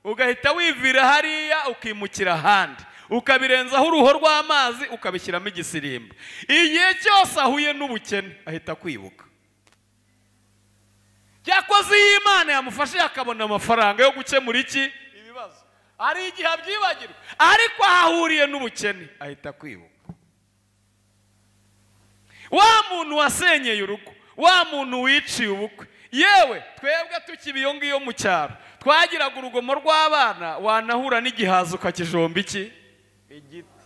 ugahita wivira hariya ukimukira ahandi, ukabirenzaho uruho rw'amazi ukabishyiramo igisirimba, igihe cyose ahuye n'ubukene ahita kwibuka. Yakoze iyi Imana yamufashe akabona amafaranga yo gukemura iki ibibazo, ari igihe abyibagirwa, ariko ahahuriye n'ubukene ahita kwibuka. Wa muntu wasenyeye urugo, wa muntu wiciye ubukwe, yewe twebwe tukiba iyo ngiyo mu cyaro twagiraga urugomo rw'abana, wanahura n'igihaza ukakijomba iki igiti,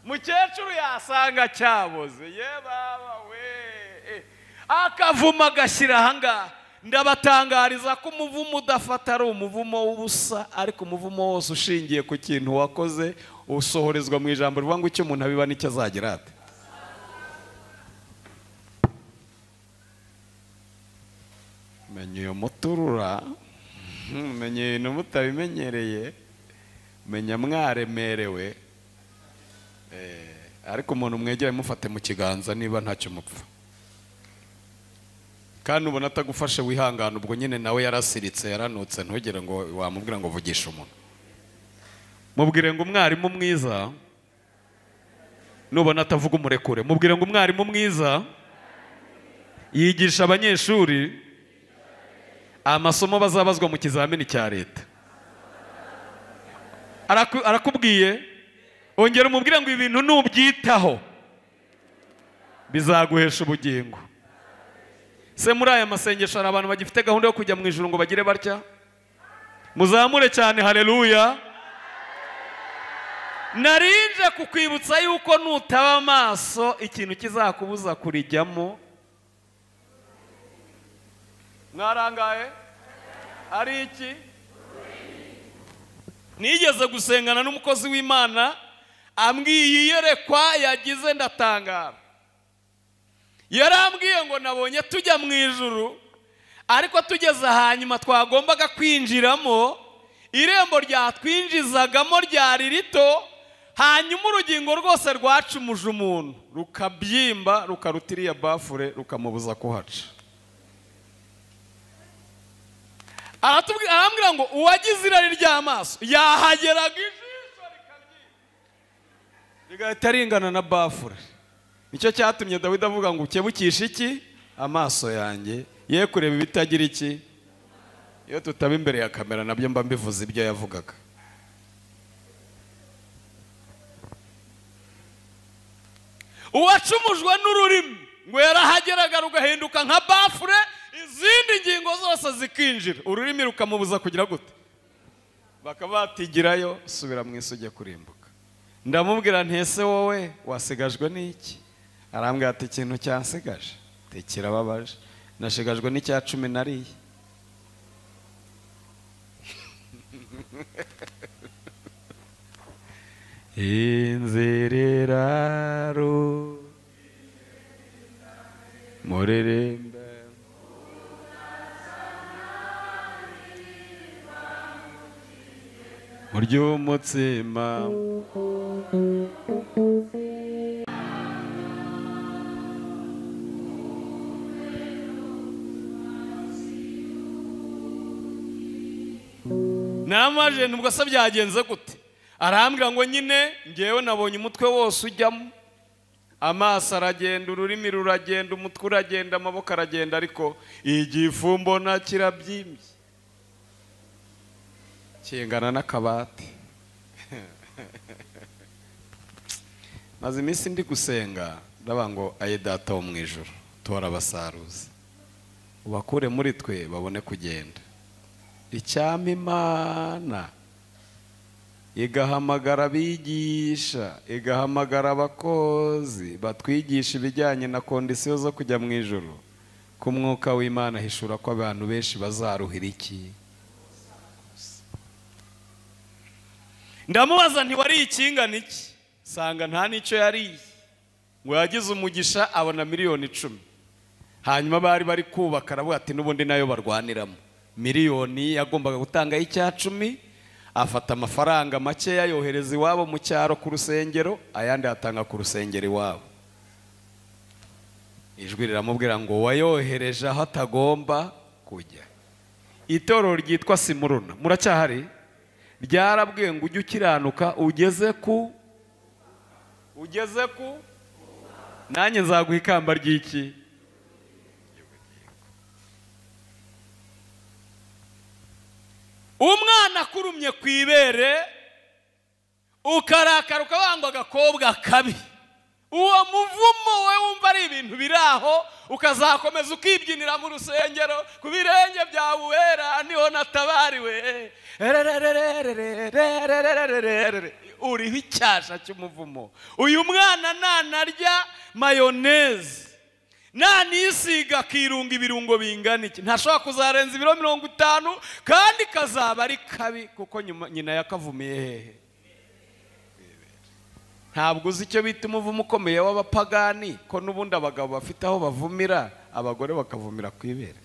mukecuru yasanga cyaboze, ye baba we, akavuma agashyira ahangaha. Ndabatangariza ko umuvumo udafata ari umuvumo w'ubusa, ariko umuvumo wose ushingiye ku kintu wakoze usohorezwa mu ijambo rivuga ngo icyo umuntu abiba nicyo azagira ate. Menye uyu muturura, menye ibintu mutabimenyereye, Menya mwaremerewe. Ariko umuntu mwegere mufate mu kiganza niba ntacyo mupfa. Kandi ubona atagufashe wihangana, ubwo nyine nawe yarasiritse yaranutse, ntugire ngo wamubwira ngo vugisha umuntu. Mubwire ngo umwarimu mwiza, nubona atavuga umurekure. Mubwire ngo umwarimu mwiza yigisha abanyeshuri amasomo bazabazwa mu kizamini cya leta. Arakubwiye, ongera umubwire ngo ibintu nubyitaho bizaguhesha ubugingo. Se muri aya masengesho hari abantu bagifite gahunda yo kujya mu ijuru ngo bagire batya? Muzamure cyane haleluya. Narinje kukwibutsa yuko nutaba amaso ikintu kizakubuza kurijyamo. Mwarangaye ari iki? Nigeze gusengana n'umukozi w'Imana ambwiye iyerekwa yagize ndatangara. Yarambwiye ngo nabonye tujya mu ijuru, ariko tugeze hanyuma twagombaga kwinjiramo, irembo ryatwinjizagamo ryari rito, hanyuma urugingo rwose rwacumuje umuntu rukabyimba rukarutiriya bafure rukamubuza kuhaca. Arambwira ngo uwagize irari ry'amaso yahageraga ijisho rikabyimba rigahita ringana na bafure. Nicyo cyatumye Dawidi avuga ngo ukebukishe iki amaso yanjye ye kureba ibitagira iki. Iyo tutaba imbere ya kamera nabyo mba mbivuze ibyo yavugaga. Uwacumujwe n'ururimi ngo yarahageraga rugahinduka nka bafure, izindi ngingo zose zikinjira, ururimi rukamubuza kugira gute? Bakaba batigirayo, subira mu isi ujye kurimbuka. Ndamubwira nti ese wowe wasigajwe n'iki? Arambwira ati ikintu cyansigaje kirababaje, nashigajwe n'icya 10 nariye. Inziriraru muririmbe murya umutsima. Namaje nubwo se byagenze gute? Arambwira ngo nyine ngewe nabonye umutwe wose ujyamo, amaso aragenda, ururimi ruragenda, umutwe uragenda, amaboko aragenda, ariko igifu mbona kirabyimbye kingana n'akabati. Maze iminsi ndi gusenga ndavuga ngo aye data wo mu ijuru, tora abasaruzi ubakure muri twe babone kugenda. Icyampa Imana igahamagara abigisha, igahamagara abakozi batwigisha ibijyanye na kondisiyo zo kujya mu ijuru, ku mwuka w'Imana hishura ko abantu benshi bazaruhira iki. Ndamubaza nti wari ikingana iki? Sanga nta nicyo yariye. Ngo yagize umugisha abona miliyoni 10. Hanyuma bari bari kubaka, aravuga ati n'ubundi nayo barwaniramo. Miliyoni yagombaga gutanga icya 10, afata amafaranga make yayohereza iwabo mu cyaro ku rusengero, ayandi atanga ku rusengero iwabo. Ijwi riramubwira ngo wayohereje aho atagomba kujya. Itorero ryitwa Simuruna muracyahari, ryarabwiye ngo ujye ukiranuka ugeze ku nanjye nzaguha ikamba ry'iki. Umwana akurumye ku ibere ukarakara ukabangwa agakobwa kabi, uwo muvumo we wumva ari ibintu biraho, ukazakomeza ukibyinira mu rusengero ku birenge byawe wera niho natabariwe, uriho icyasha cy'umuvumo. Uyu mwana nanarya mayoneze, nanisiga akirunga ibirungo bingana iki, ntashobora kuzarenza ibiro 50, kandi kazaba ari kabi kuko nyina yakavumiye hehe. Ntabwo uzi icyo bita umuvumo ukomeye w'abapagani, ko n'ubundi abagabo bafite aho bavumira, abagore bakavumira ku ibere.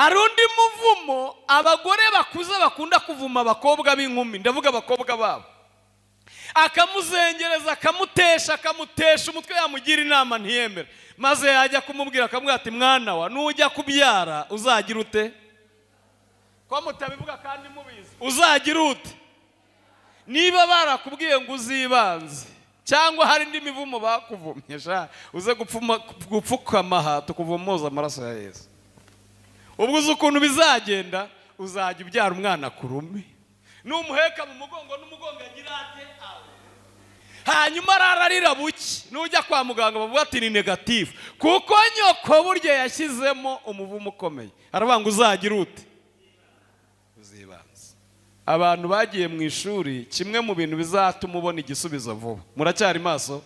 Hari undi muvumo abagore bakuze bakunda kuvuma abakobwa b'inkumi, ndavuga abakobwa babo, akamuzengereza, akamutesha, akamutesha umutwe, yamugira inama ntiyemere, maze yajya kumubwira akamubwira ati mwana wa nujya kubyara uzagira ute? Ko mutabivuga kandi mubizi, uzagira ute? Niba barakubwiye ngo uzibanze cyangwa hari indi mivumo bakuvumye, sha uze gupfukama aha tukuvomoza amaraso ya Yesu. Ubwo uzi ukuntu bizagenda, uzajya ubyara umwana kurume, numuheka mu mugongo n'umugongo agira ate? Hanyuma arararira buki, nujya kwa muganga bavuga ati ni negative, kuko nyoko burya yashyizemo umuvumo ukomeye. Aravuga ngo uzagira ute? Uzibanze. Abantu bagiye mu ishuri, kimwe mu bintu bizatuma ubona igisubizo vuba, muracyari maso,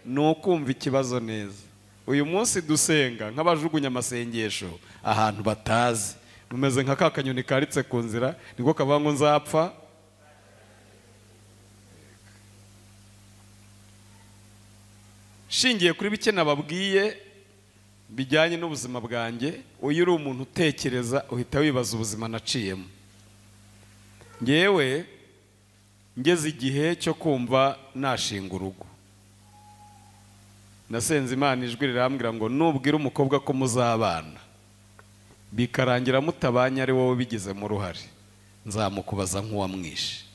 ni ukumva ikibazo neza. Uyu munsi dusenga nk'abajugunya amasengesho ahantu batazi, mumeze nka ka kanyoni karitse ku nzira, niko kavuga ngo nzapfa. Shingiye kuri bike nababwiye bijyanye n'ubuzima bwanjye, uyu uri umuntu utekereza uhita wibaza ubuzima naciyemo. Ngewe ngeze igihe cyo kumva nashinga urugo, nasenze Imana ijwi rirambwira ngo nubwira umukobwa ko muzabana bikarangira mutabanye ari wowe bigizemo uruhare, nzamukubaza nk'uwamwishe.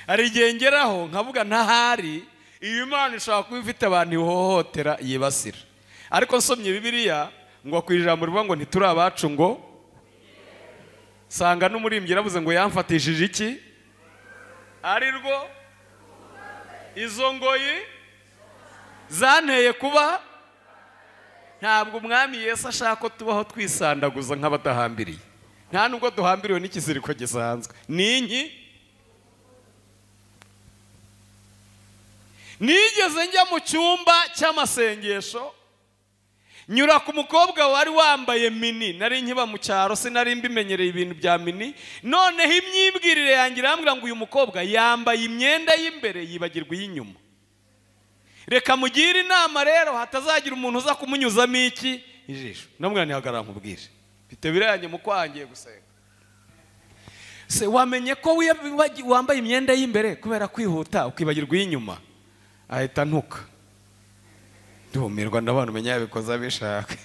Hari igihe ngeraho nkavuga ntahari iyi Imana ishobora kuba ifite abantu ihohotera yibasira, ariko nsomye Bibiliya ngo ku ijambo rivuga ngo ntituri abacu, ngo sanga n'umurimbyi yaravuze ngo yamfatishije iki ari rwo izo ngoyi zanteye kuba. Ntabwo umwami Yesu ashaka ko tubaho twisandaguza nk'abadahambiriye, nta nubwo duhambiriwe n'ikiziriko gisanzwe ni inki. Nigeze njya mu cyumba cy'amasengesho, nyura ku mukobwa wari wambaye mini, nari nkiba mu cyaro sinari mbimenyereye ibintu bya mini, noneho imyibwirire yanjye irambwira ngo uyu mukobwa yambaye imyenda y'imbere yibagirwa iy'inyuma, reka mugire inama rero hatazagira umuntu uza kumunyuzamo iki ijisho. Namubwira nti hagarara nkubwire, mfite biriya mu kwangiye gusenga. Se wamenye ko wambaye imyenda y'imbere kubera kwihuta ukibagirwa iy'inyuma? Ahita ntuka, ndumirwa, ndabona umenya yabikoze abishaka.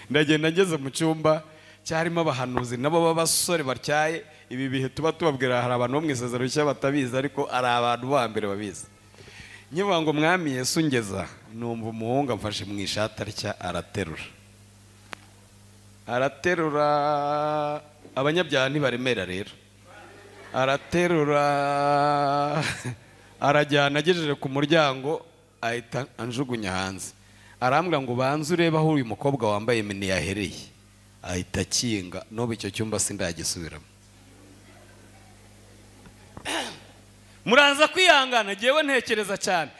Ndagenda ngeze mu cyumba cyarimo abahanuzi nabo b'abasore batyaye. Ibi bihe tuba tubabwira hari abantu bo mu isezerano rishya batabizi, ariko ari abantu ba mbere babizi. Nkivuga ngo mwami Yesu ngeza, numva umuhungu amfashe mu ishati atya, araterura araterura. Abanyabyaha ntibaremera rero, araterura arajyana, agejeje ku muryango ahita anjugunya hanze, arambwira ngo banze urebe aho uyu mukobwa wambaye mini yahereye, ahita akinga. N'ubu icyo cyumba sindagisubiramo. Muraza kwihangana, ngewe ntekereza cyane,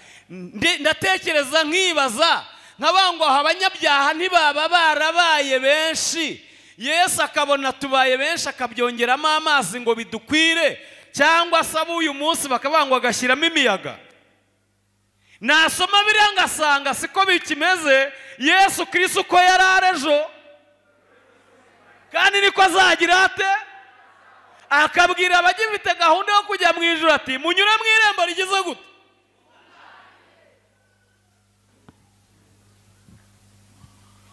ndatekereza nkibaza nkabangwa aho abanyabyaha ntibaba barabaye benshi, Yesu akabona tubaye benshi akabyongeramo amazi ngo bidukwire, cyangwa se uyu munsi bakabangwa agashyiramo imiyaga. Nasoma biriya ngasanga siko bikimeze. Yesu Kristo uko yari ari ejo kandi niko azagira ate, akabwira abagifite gahunda yo kujya mu ijuru ati munyure mu irembo rigize gute.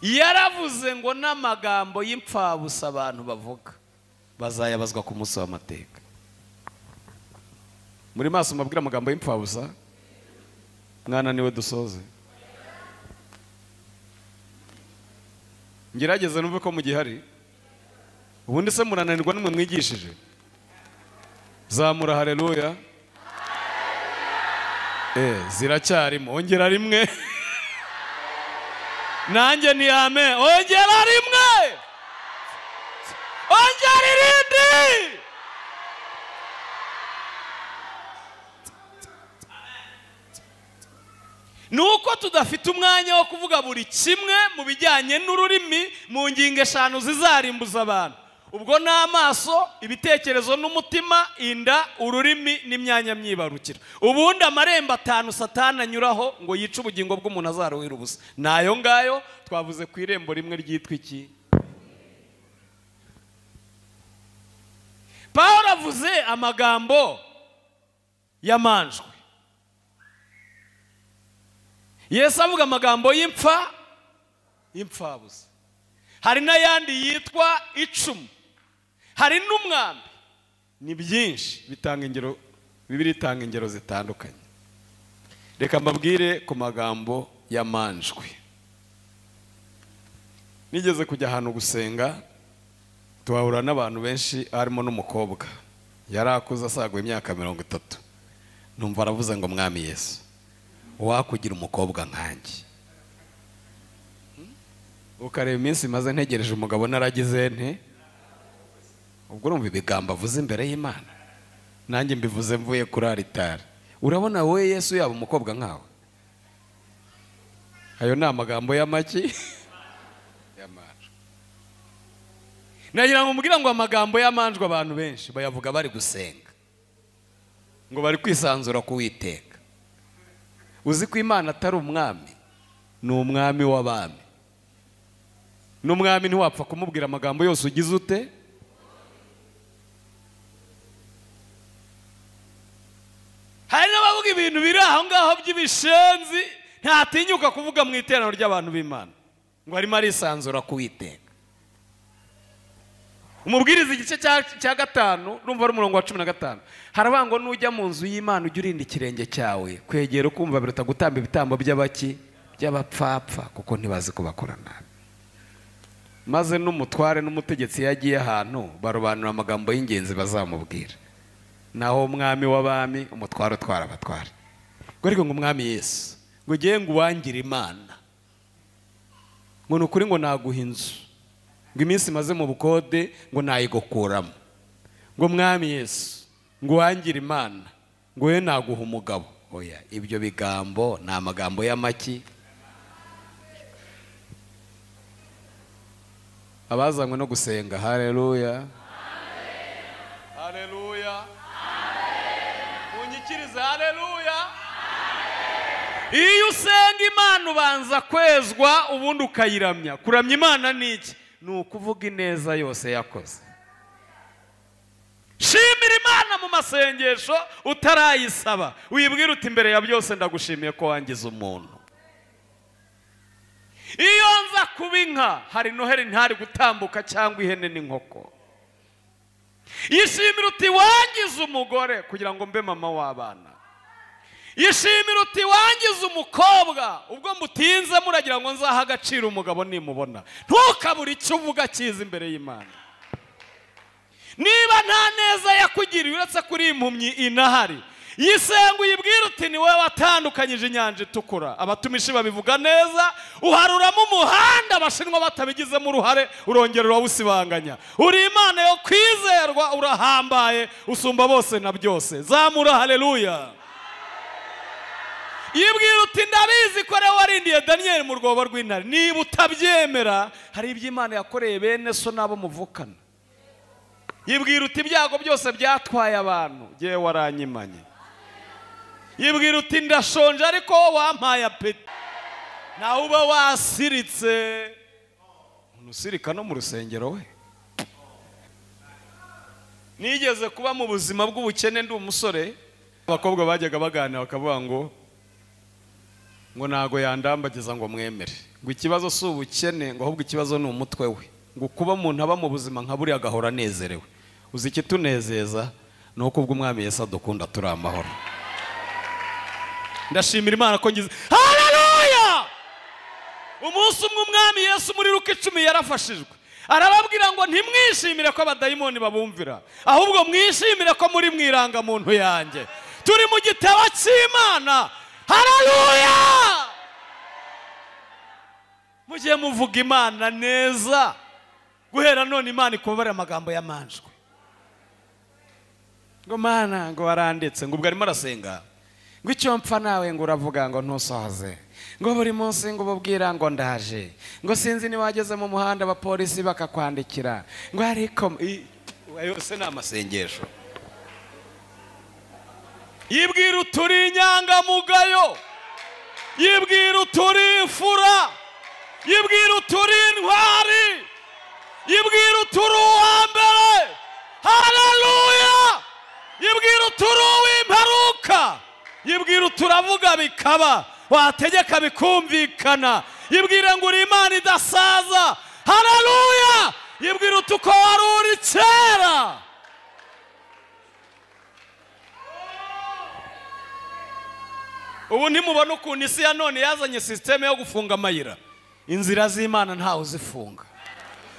Yaravuze ngo n'amagambo y'impfabusa abantu bavuga bazayabazwa ku munsi w'amateka. Muri maso mabwira amagambo y'impfabusa, mwana niwe dusoze. Ngerageze numve ko mugihari. Ubundi se murananirwa nimwe mwigishije? Zamura haleluya. Ziracyarimo, ongera rimwe. Nanjye ni amen, ongera rimwe, ongera irindi. Nuko tudafite umwanya wo kuvuga buri kimwe mu bijyanye n'ururimi mu ngingo eshanu zizarimbuza abantu. Ubwo ni amaso, ibitekerezo n'umutima, inda, ururimi n'imyanya myibarukiro. Ubundi amarembo 5 Satani anyuraho ngo yice ubugingo bw'umuntu azaruhira ubusa. Nayo ngayo twavuze ku irembo rimwe ryitwa iki? Pawulo avuze amagambo y'amanjwe. Yesu avuga amagambo y'imfabusa. Hari n'ayandi yitwa icumu, hari n'umwambi. Ni byinshi bitanga ingero, Bibiliya itanga ingero zitandukanye. Reka mbabwire ku magambo y'amanjwe. Nigeze kujya ahantu gusenga, tuhahura n'abantu benshi harimo n'umukobwa yari akuze asaga imyaka 30. Numva aravuze ngo Mwami Yesu, wakugira umukobwa nkanjye. Ukareba iminsi maze ntegereje umugabo naragize nte. Ubwo urumva ibigambo avuze imbere y'Imana, nanjye mbivuze mvuye kuri alitari. Urabona wowe Yesu yaba umukobwa nkawe? Ayo ni amagambo y'amaki y'amanjwe. Nagira ngo mubwira ngo amagambo y'amanjwe abantu benshi bayavuga bari gusenga, ngo bari kwisanzura ku Uwiteka. Uzi ko Imana atari umwami, ni umwami w'abami. N'umwami ntiwapfa kumubwira amagambo yose ugize ute. Hari n'abavuga ibintu biri aho ngaho by'ibishenzi, ntatinyuka kuvuga mu iteraniro ry'abantu b'Imana ngo arimo arisanzura ku Uwiteka. Umubwiriza igice cya 5 numva ari umurongo wa 15, haravuga ngo nujya mu nzu y'Imana ujye urinda ikirenge cyawe kwegera ukumva biruta gutamba ibitambo by'abaki by'abapfapfa, kuko ntibazi kubakora nabi. Maze n'umutware n'umutegetsi yagiye ahantu barobanura amagambo y'ingenzi bazamubwira. Naho umwami w'abami, umutware utwara abatware. Ngo ariko ngo Umwami Yesu ngo ugiye ngo uwangire Imana, ngo ni ukuri ngo naguha inzu, ngo iminsi maze mu bukode ngo nayigukuramo, ngo Mwami Yesu ngo uwangire Imana, ngo we naguha umugabo. Oya, ibyo bigambo ni amagambo y'amaki. Abazanywe no gusenga, haleluya, haleluya, munyikirize haleluya. Iyo usenga Imana ubanza kwezwa ubundi ukayiramya. Kuramya Imana ni iki? Ni ukuvuga ineza yose yakoze. Shimira Imana mu masengesho utarayisaba, wibwira uti imbere ya byose ndagushimiye ko wangize umuntu. Iyo nza kuba inka hari noheri ntari gutambuka cyangwa ihene n'inkoko. Yishimira uti wangize umugore kugira ngo mbe mama w'abana. Yishimira uti wangize umukobwa, ubwo mutinze muragira ngo nzaha agaciro umugabo nimubona. Ntukabure icyo uvuga cyiza imbere y'Imana. Niba nta neza yakugiriye uretse kuri impumyi inahari, yisenga uyibwira uti ni wowe watandukanyije inyanja itukura. Abatumishi babivuga neza, uharuramo umuhanda abashinwa batabigizemo uruhare, urongera urawusibanganya. Uri Imana yo kwizerwa, urahambaye, usumba bose na byose. Zamura haleluya. Yibwira uti ndabizi ko rero warindiye Daniel mu rwobo rw'intare. Niba utabyemera, hari ibyo Imana yakoreye bene so nabo muvukana. Yibwira uti ibyago byose byatwaye abantu, jyewe waranyimanye. Yibwira uti ndashonje ariko wampaye apeti. Nawe uba wasiritse. Usirika no mu rusengero we. Nigeze kuba mu buzima bw'ubukene ndi umusore, abakobwa bajyaga baganira bakavuga ngo ntago yandambagiza ngo mwemere, ngo ikibazo si ubukene, ngo ahubwo ikibazo ni umutwe we, ngo kuba umuntu aba mu buzima nka buriya agahora anezerewe. Uzi ikitunezeza ni uko ubwo Umwami Yesu adukunda turi amahoro. Ndashimira Imana ko ngize haleluya. Umunsi umwe Umwami Yesu muri Luka 10 yarafashijwe, arababwira ngo ntimwishimire ko abadayimoni babumvira, ahubwo mwishimire ko muri mwirangamuntu yanjye. Turi mu gitabo cy'Imana. Haleluya. Mujye muvuga Imana neza. Guhera none Imana ikubabarira amagambo y'amanjwe. Ngo Mana ngo warandetse, ngo ubwo arimo arasenga Ngo icyo mpfa nawe ngo uravuga ngo ntusohoze, ngo buri munsi ngo ububwira ngo ndaje, ngo sinzi niba wageze mu muhanda abapolisi bakakwandikira, ngo ariko yose ni amasengesho. Yibwira uturi inyangamugayo, yibwira uturi imfura, yibwira uturi intwari, yibwira uturi uwa mbere. Haleluya! Yibwira uturi uw'imperuka, yibwira uturavuga bikaba, wategeka bikumvikana, yibwira ngo uri Imana idasaza. Haleluya! Yibwira utuko wari uri kera. Ubu ntimubona ukuntu isi ya none yazanye sisiteme yo gufunga amayira. Inzira z'Imana ntawe uzifunga.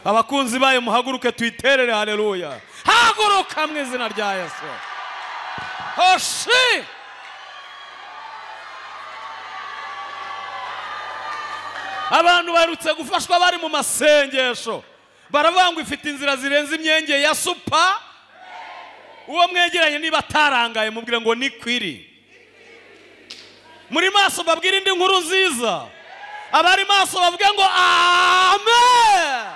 Abakunzi bayo muhaguruke tuyiterere. Haleluya! Haguruka mu izina rya Yesu. Hoshi! Abantu barutse gufashwa bari mu masengesho, baravuga ngo ifite inzira zirenze imyenge ya supa. Uwo mwegeranye niba atarangaye mubwire ngo ni kwiri. Muri maso babwire indi nkuru nziza. Abari maso bavuge ngo amen.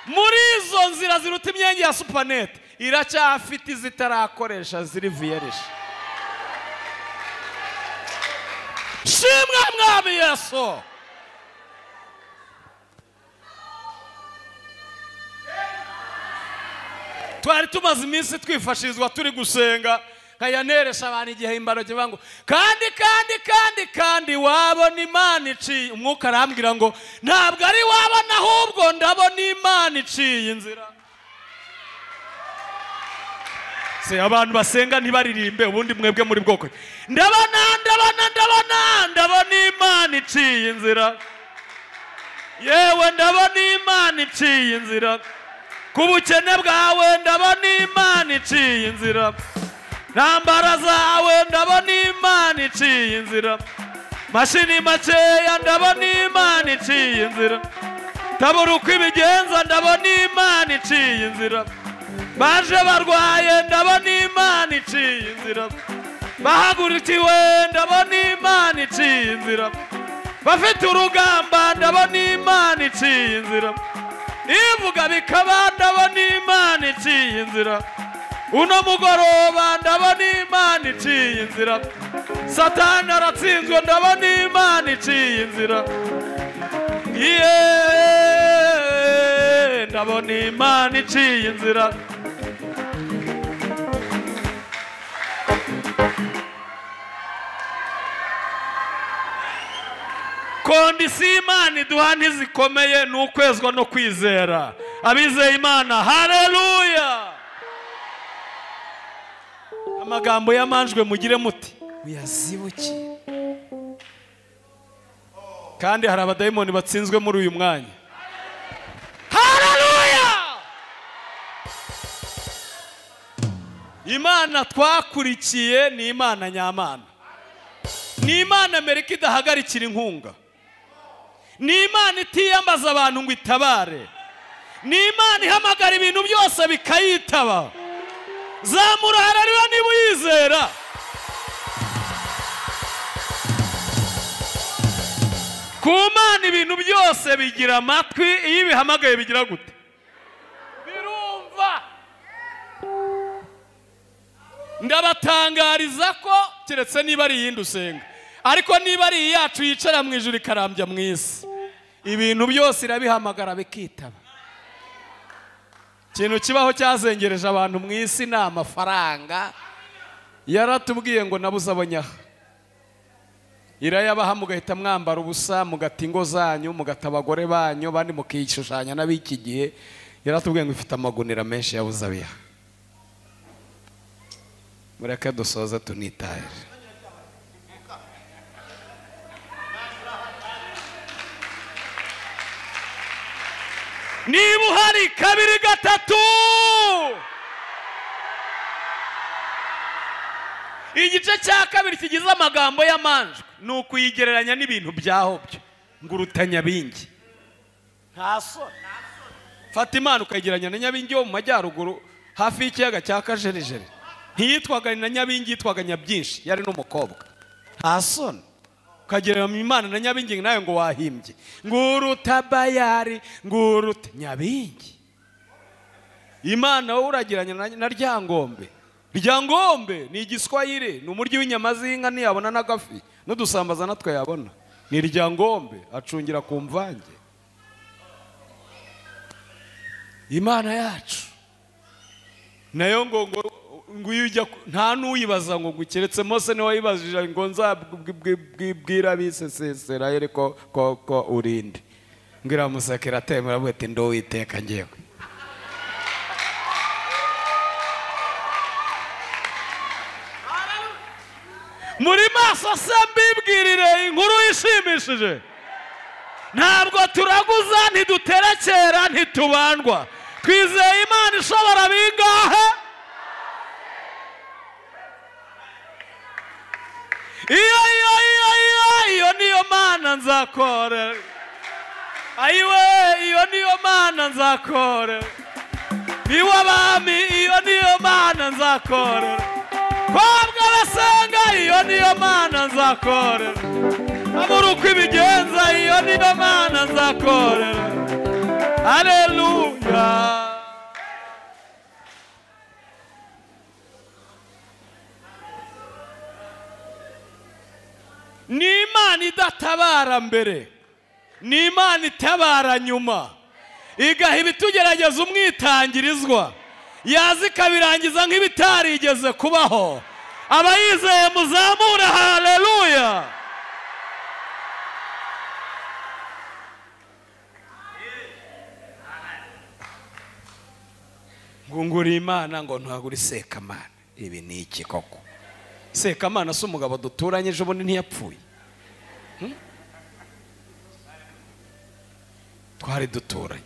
Muri izo nzira ziruta imyenge ya supanet, iracyafite izitarakoresha ziri vierge. Shimwa mwami Yesu. Twari tumaze iminsi twifashirizwa turi gusenga, nkayaneresha abantu igihe imbaro kivuga ngo kandi kandi kandi kandi wabona Imana iciye. Umwuka arambwira ngo ntabwo ari wabona, ahubwo ndabona Imana iciye inzira. Se abantu basenga ntibaririmbe, ubundi mwebwe muri bwoko. Ndabona ndabona ndabona ndabona Imana iciye inzira. Yewe ndabona Imana iciye inzira. Ku bukene bwawe ndabona Imana iciye inzira. Ntambara zawe ndabona Imana iciye inzira. Mashini makeya ndabona Imana iciye inzira. Tabura uko ibigenza ndabona Imana iciye inzira. Baje barwaye ndabona Imana iciye inzira. Bahagurikiwe ndabona Imana iciye inzira. Bafite urugamba ndabona Imana iciye inzira. Ivuga bikaba ndabona Imana iciye inzira. Uno mugoroba ndabona Imana iciye inzira. Satani aratsinzwe ndabona Imana iciye inzira. Ndabona Imana iciye inzira. Kondisi Imana iduha ntizikomeye ni ukwezwa no kwizera. Abizeye Imana, haleluya! Amagambo yamanjwe mugire muti uyazibuke. Kandi hari abadayimoni batsinzwe muri uyu mwanya. Haleluya! Imana twakurikiye ni Imana nyamana. Ni Imana Amerika idahagarikira inkunga. Ni Imana itiyambaza abantu ngo itabare. Ni Imana ihamagara ibintu byose bikayitaba. Zamura haleluya niba uyizera. Ku Mana ibintu byose bigira amatwi, iyo ibihamagaye bigira gute? Birumva. Ndabatangariza ko keretse niba ari iyindi usenga, ariko niba ari iyacu yicara mu ijuru ikarambya mu isi, ibintu byose irabihamagara bikitaba. Ikintu kibaho cyazengereje abantu mu isi ni amafaranga. Yaratubwiye ngo nabuze abonyaha, irayabaha mugahita mwambara ubusa, mugata ingo zanyu, mugata abagore banyu, bandi mukishushanya n'ab'iki gihe. Yaratubwiye ngo ifite amagunira menshi yabuze abiha. Mureke dusoze tunitaye. Niba uhari kabiri gatatu. Igice cya kabiri kigize amagambo y'amanjwe ni ukuyigereranya n'ibintu byahobyo ngo uruta Nyabingi. Nta soni. Fata Imana ukayigereranya na Nyabingi yo mu majyaruguru hafi y'ikiyaga cya Kajerijeri. Ntiyitwaga na Nyabingi, yitwaga Nyabyinshi, yari n'umukobwa. Nta soni ukagereranya Imana na Nyabingi nawe ngo wahimbye. Nguruta Bayari, nguruta Nyabingi. Imana wowe uragiranye na Ryangombe. Ryangombe ni igiswahili, ni umuryi w'inyama z'inka, ntiyabona n'agafi n'udusambaza natwe yabona. Ni Ryangombe acungira ku mvange. Imana yacu nayo ngo ngo ujya nta n'uyibaza ngo gukeretse Mose niwe wayibajije ngo nzabwira abisesera ko ko ko urinde. Ngira musekera atemera avuga ati ndo Uwiteka ngewe. Muri maso se mbibwirire inkuru ishimishije. Ntabwo turaguza, ntiduterekera, ntitubandwa. Twizeye Imana ishobora bingahe? Iyo iyo iyo iyo iyo niyo Mana nzakora. Ayiwe iyo niyo Mana nzakora. Niwabami iyo niyo Mana nzakora. Kwabwa basenga iyo niyo Mana nzakora. Abura uko ibigenza iyo niyo Mana nzakora. Haleluya. Ni Imana idatabara mbere, ni Imana itabara nyuma, igaha ibitugerageza umwitangirizwa, yaza ikabirangiza nk'ibitarigeze kubaho. Abayizeye muzamure haleluya. Ngungura Imana ngo ntagure Sekamana. Ibi ni iki koko? Sekamana si umugabo duturanye ejo bundi ntiyapfuye. Twari duturanye.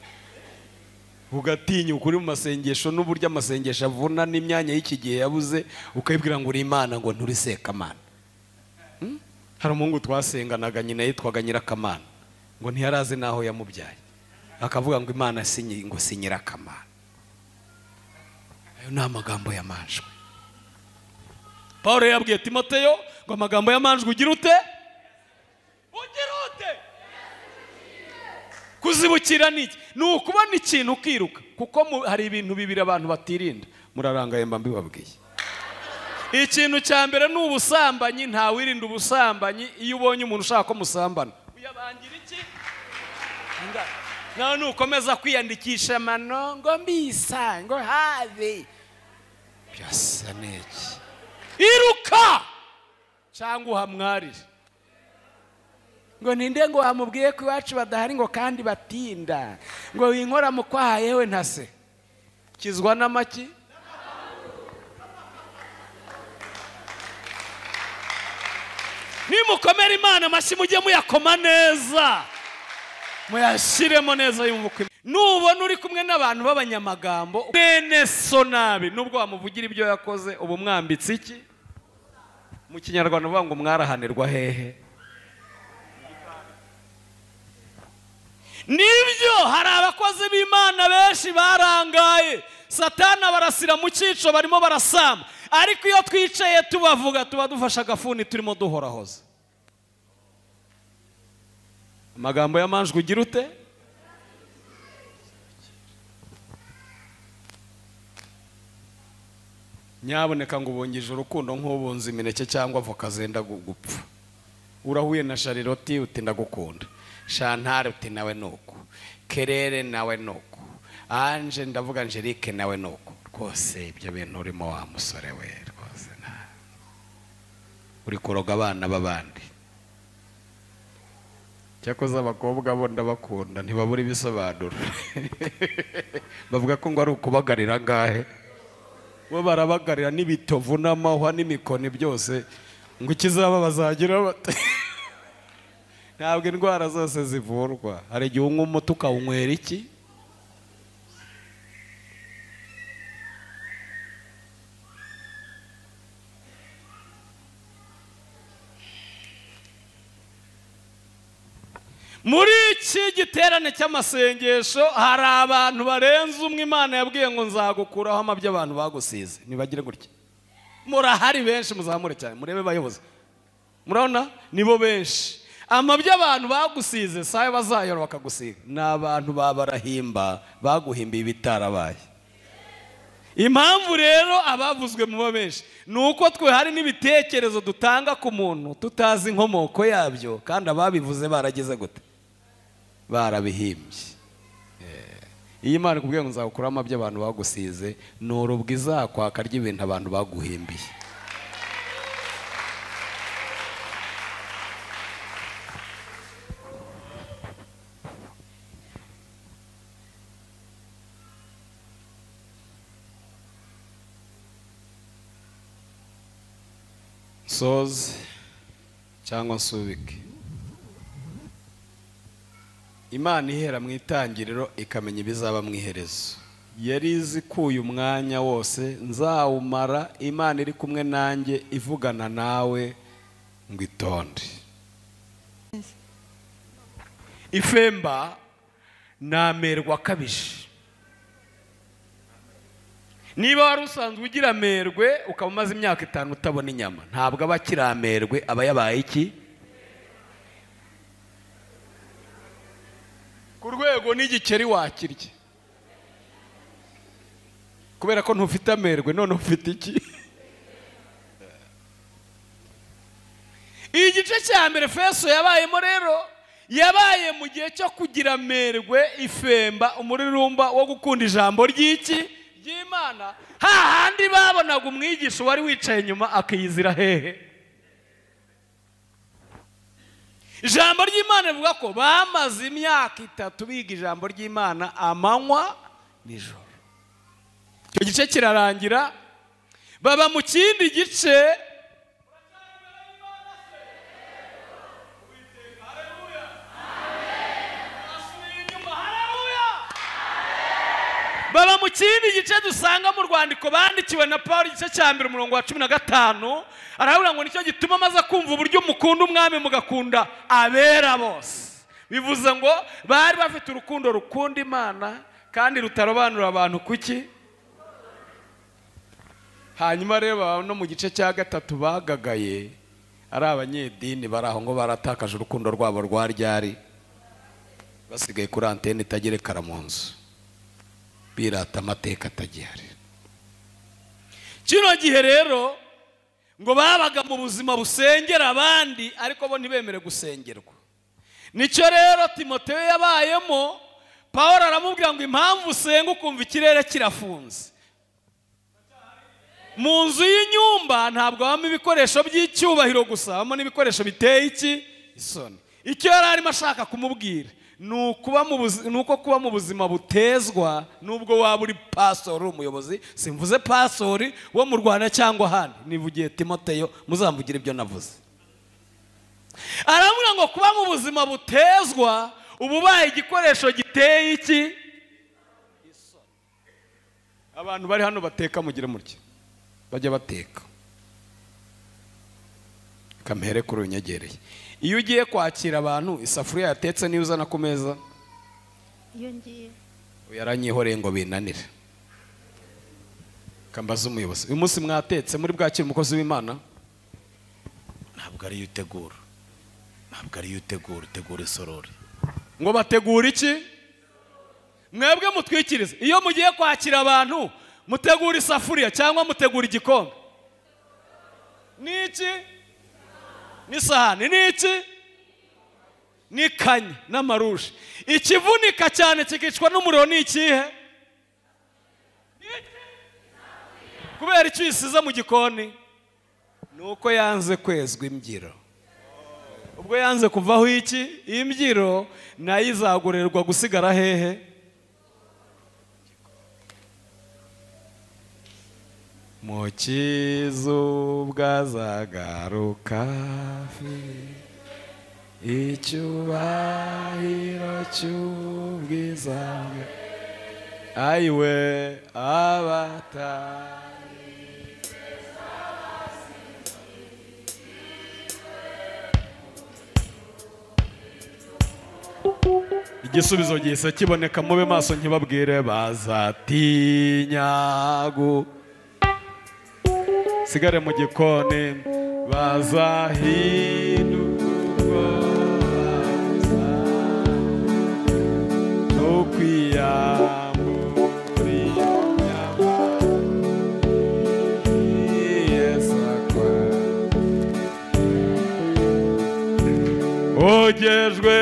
Ugatinya ukuri mu masengesho n'uburyo amasengesho avuna n'imyanya y'iki gihe yabuze, ukayibwira ngo uri Imana ngo nturi Sekamana. Hari umuhungu twasenganaga nyina yitwaga Nyirakamana, ngo ntiyarazi naho yamubyaye, akavuga ngo Imana ngo si Nyirakamana. Ayo ni amagambo y'amanjwe. Paul yabwiye Timoteyo ngo amagambo y'amanjwe ugira ute? Ugira ute? Kuzibukira niki? Ni ukubona ikintu ukiruka, kuko hari ibintu bibiri abantu batirinda. Murarangaye mba mbibabwiye. Ikintu cya mbere ni ubusambanyi. Ntawirinda ubusambanyi. Iyo ubonye umuntu ushaka ko musambana uyabangira iki? Nawe nukomeza kwiyandikisha mano ngo mbisa ngo have byasa niki? Iruka cyangwa uhamwarire. Ngo ninde ngo wamubwiye ko iwacu badahari ngo kandi batinda, ngo winkora mu kwaha yewe ntase kizwa n'amaki. Nimukomera Imana amashyi mujye muyakoma neza, muyashyiremo neza yumva uko. Nubona uri kumwe n'abantu b'abanyamagambo mwene so nabi, nubwo wamuvugira ibyo yakoze ubu mwambitse iki? Mu kinyarwanda bavuga ngo mwarahanirwa hehe? Nibyo, hari abakozi b'Imana benshi barangaye, Satana barasira mu cyico barimo barasamba, ariko iyo twicaye tubavuga tuba dufasha agafuni turimo duhorahoza. Amagambo y'amanjwe ugira ute? Nyaboneka ngo ubungije urukundo nk'ubunze imineke cyangwa avoka zenda gupfa. Urahuye na Charlotte uti ndagukunda, Chantal uti nawe nuko, Kerere nawe nuko, Ange ndavuga Angelique nawe nuko. Rwose ibyo bintu urimo wa musore we rwose nta uri kuroga abana b'abandi. Cyakoze abakobwa bo ndabakunda ntibabura ibisobanuro. Bavuga ko ngo ari ukubagarira ngahe, bo barabagarira n'ibitovu n'amahwa n'imikoni byose, ngo ikizaba bazagira bate? Ntabwo indwara zose zivurwa. Hari igihe unywa umuti ukawunywera iki? Muri iki giterane cy'amasengesho hari abantu barenze umwe Imana yabwiye ngo nzagukuraho amabyo abantu bagusize. Nibagire gutya. Murahari benshi, muzamure cyane murebe bayobozi. Murabona nibo benshi. Amabyi abantu bagusize saye bazayora bakagusiga. Ni abantu babarahimba baguhimbiye ibitarabaye. Impamvu rero abavuzwe muba benshi nuko twe hari n'ibitekerezo dutanga ku muntu tutazi inkomoko yabyo, kandi ababivuze barageze gute? Barabihimbye. Iyi Imana ikubwiye ngo nzagukura amabyi abantu bagusize, ni urubwa izakwaka ry'ibintu abantu baguhimbiye. Nsoze cyangwa nsubike. Imana ihera mu itangiriro ikamenya ibizaba mu iherezo. Yari izi ko uyu mwanya wose nzawumara Imana iri kumwe nanjye ivugana nawe ngo itonde. Ifemba namerwa akabije. Niba wari usanzwe ugira amerwe ukaba umaze imyaka 5 utabona inyama, ntabwo aba akiri amerwe, aba yabaye iki? Ku rwego n'igikeri wakirye. Kubera ko ntufite amerwe, none ufite iki? Igice cya mbere Efeso yabayemo rero, yabaye mu gihe cyo kugira amerwe, ifemba, umururumba wo gukunda ijambo ry'iki? Ry'Imana. Hahandi babonaga umwigisha wari wicaye inyuma akiyizira hehe? Ijambo ry'Imana rivuga ko bamaze imyaka 3 biga ijambo ry'Imana amanywa nijoro. Icyo gice kirarangira, baba mu kindi gice. Baba mu kindi gice dusanga mu rwandiko bandikiwe na Paulo igice cya 1 umurongo wa 15, aravuga ngo nicyo gituma maze kumva uburyo mukunda umwami mugakunda abera bose. Bivuze ngo bari bafite urukundo rukunda Imana kandi rutarobanura abantu kuki. Hanyuma reba no mu gice cya 3 bagagaye ari abanyedini baraho ngo baratakaje urukundo rwabo rwa ryari, basigaye kuri antene itagerekara mu nzu, birata amateka atagihari. Kino gihe rero ngo babaga mu buzima busengera abandi ariko bo ntibemere gusengerwa. Nicyo rero Timoteyo yabayemo. Paulo aramubwira ngo impamvu usenga ukumva ikirere kirafunze. Mu nzu y'inyumba ntabwo habamo ibikoresho by'icyubahiro gusa, habamo n'ibikoresho biteye iki? Isoni. Icyo yari arimo ashaka kumubwira nuko kuba mu buzima butezwa, nubwo waba uri pastor umuyobozi, simvuze pastor wo mu Rwanda cyangwa ahandi, nivugiye Timoteyo, muzamvugira ibyo navuze. Aravuga ngo kuba mu buzima butezwa ububaye igikoresho giteye iki? Isoni. Abantu bari hano bateka mugire mutya, bajya bateka kamere kuri unyegereye. Iyo ugiye kwakira abantu isafuriya yatetse niyo uzana ku meza, iyo ngiye yaranyihoreye ngo binanire. Kambaza umuyobozi, uyu munsi mwatetse muri bwakira umukozi w'Imana? Ntabwo ari utegura, ntabwo ari utegura, utegura isorori. Ngo bategura iki? Mwebwe mutwikirize. Iyo mugiye kwakira abantu mutegura isafuriya cyangwa mutegura igikombe? Niki? N'isahani. Niki? N'ikanya n'amarushe. Ikivunika cyane kikicwa n'umuriro ni ikihe? Kubera icyo isize mu gikoni nuko yanze kwezwa imbyiro. Ubwo yanze kuvaho iki? Imbyiro nayo izagorerwa gusigara hehe? Mu kizu bwazagaruka icyubahiro cy'ubwiza bwe, ayiwe abatari Igisubizo gihise kiboneka, mube maso nkibabwire, bazatinyagu Basigare mu gikoni bazahindurwa no kwiyambura inyama yesakwa ogejwe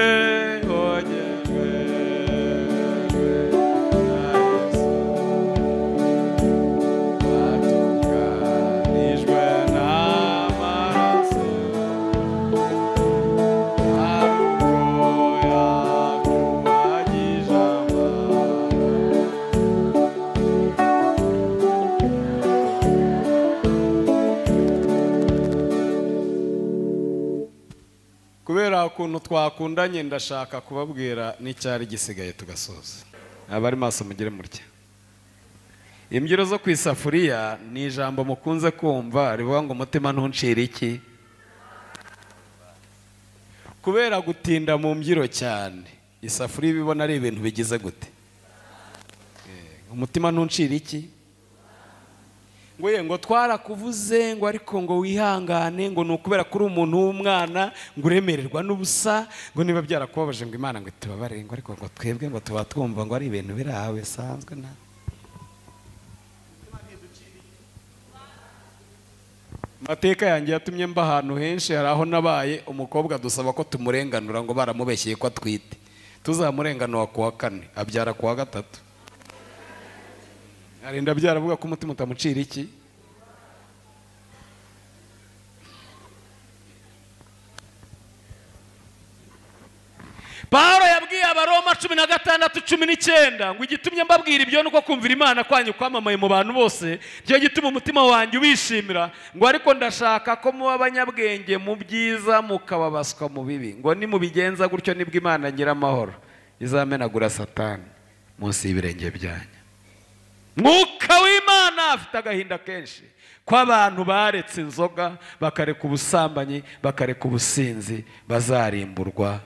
ogejwe watunganijwe n'amaraso ariko yakuhagije amaraso. Kubera ukuntu twakundanye ndashaka kubabwira n'icyari gisigaye tugasoza. Abari maso mugire mutya. Imbyiro zo ku isafuriya ni ijambo mukunze kumva rivuga ngo umutima ntuncire iki. Kubera gutinda mu mbyiro cyane, isafuriya ibibona ari ibintu bigize gute? Umutima ntuncire iki? Ngo ye ngo twarakuvuze ngo ariko ngo wihangane ngo nukubera kuri umuntu w'umwana ngo uremererwa n'ubusa ngo niba byarakubabaje ngo Imana ngo itubabarire ngo ariko ngo twebwe ngo tuba twumva ngo ari ibintu biri aho bisanzwe. Na mateka yanjye yatumye mba ahantu henshi, hari aho nabaye umukobwa dusaba ko tumurenganura ngo baramubeshyeye ko atwite, tuzamurenganura kuwa kane abyara kuwa gatatu, arinda abyara avuga ko umutima utamucira iki. Paulo yabwiye Abaroma 16:19 ngo igitumye mbabwira ibyo nuko kumvira Imana kwanyu kwamamaye mu bantu bose, cyo gituma umutima wanjye ubishimira, ngo ariko ndashaka ko muba abanyabwenge mu byiza mukababaswa mu bibi, ngo nimubigenza gutyo nibwo Imana ngira amahoro izamenagura Satani munsi y'ibirenge byanyu. Mwuka w'Imana afite agahinda kenshi ko abantu baretse inzoga bakareka ubusambanyi bakareka ubusinzi bazarimburwa.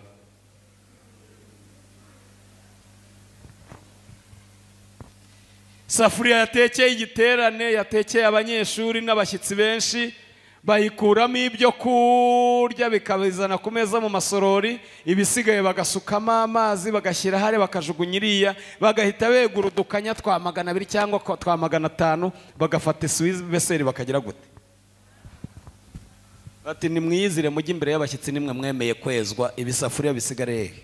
Safuriya yatekeye igiterane, yatekeye abanyeshuri n'abashyitsi benshi, bayikuramo ibyo kurya bikabizana ku meza mu masorori, ibisigaye bagasukamo amazi bagashyira hare bakajugunya iriya, bagahita begura udukanya twa 200 cyangwa twa 500, bagafata isuwizi beseri bakagira gute? Bati nimwiyizire mujye imbere y'abashyitsi nimwe mwemeye kwezwa, ibisafuriya bisigare hehe?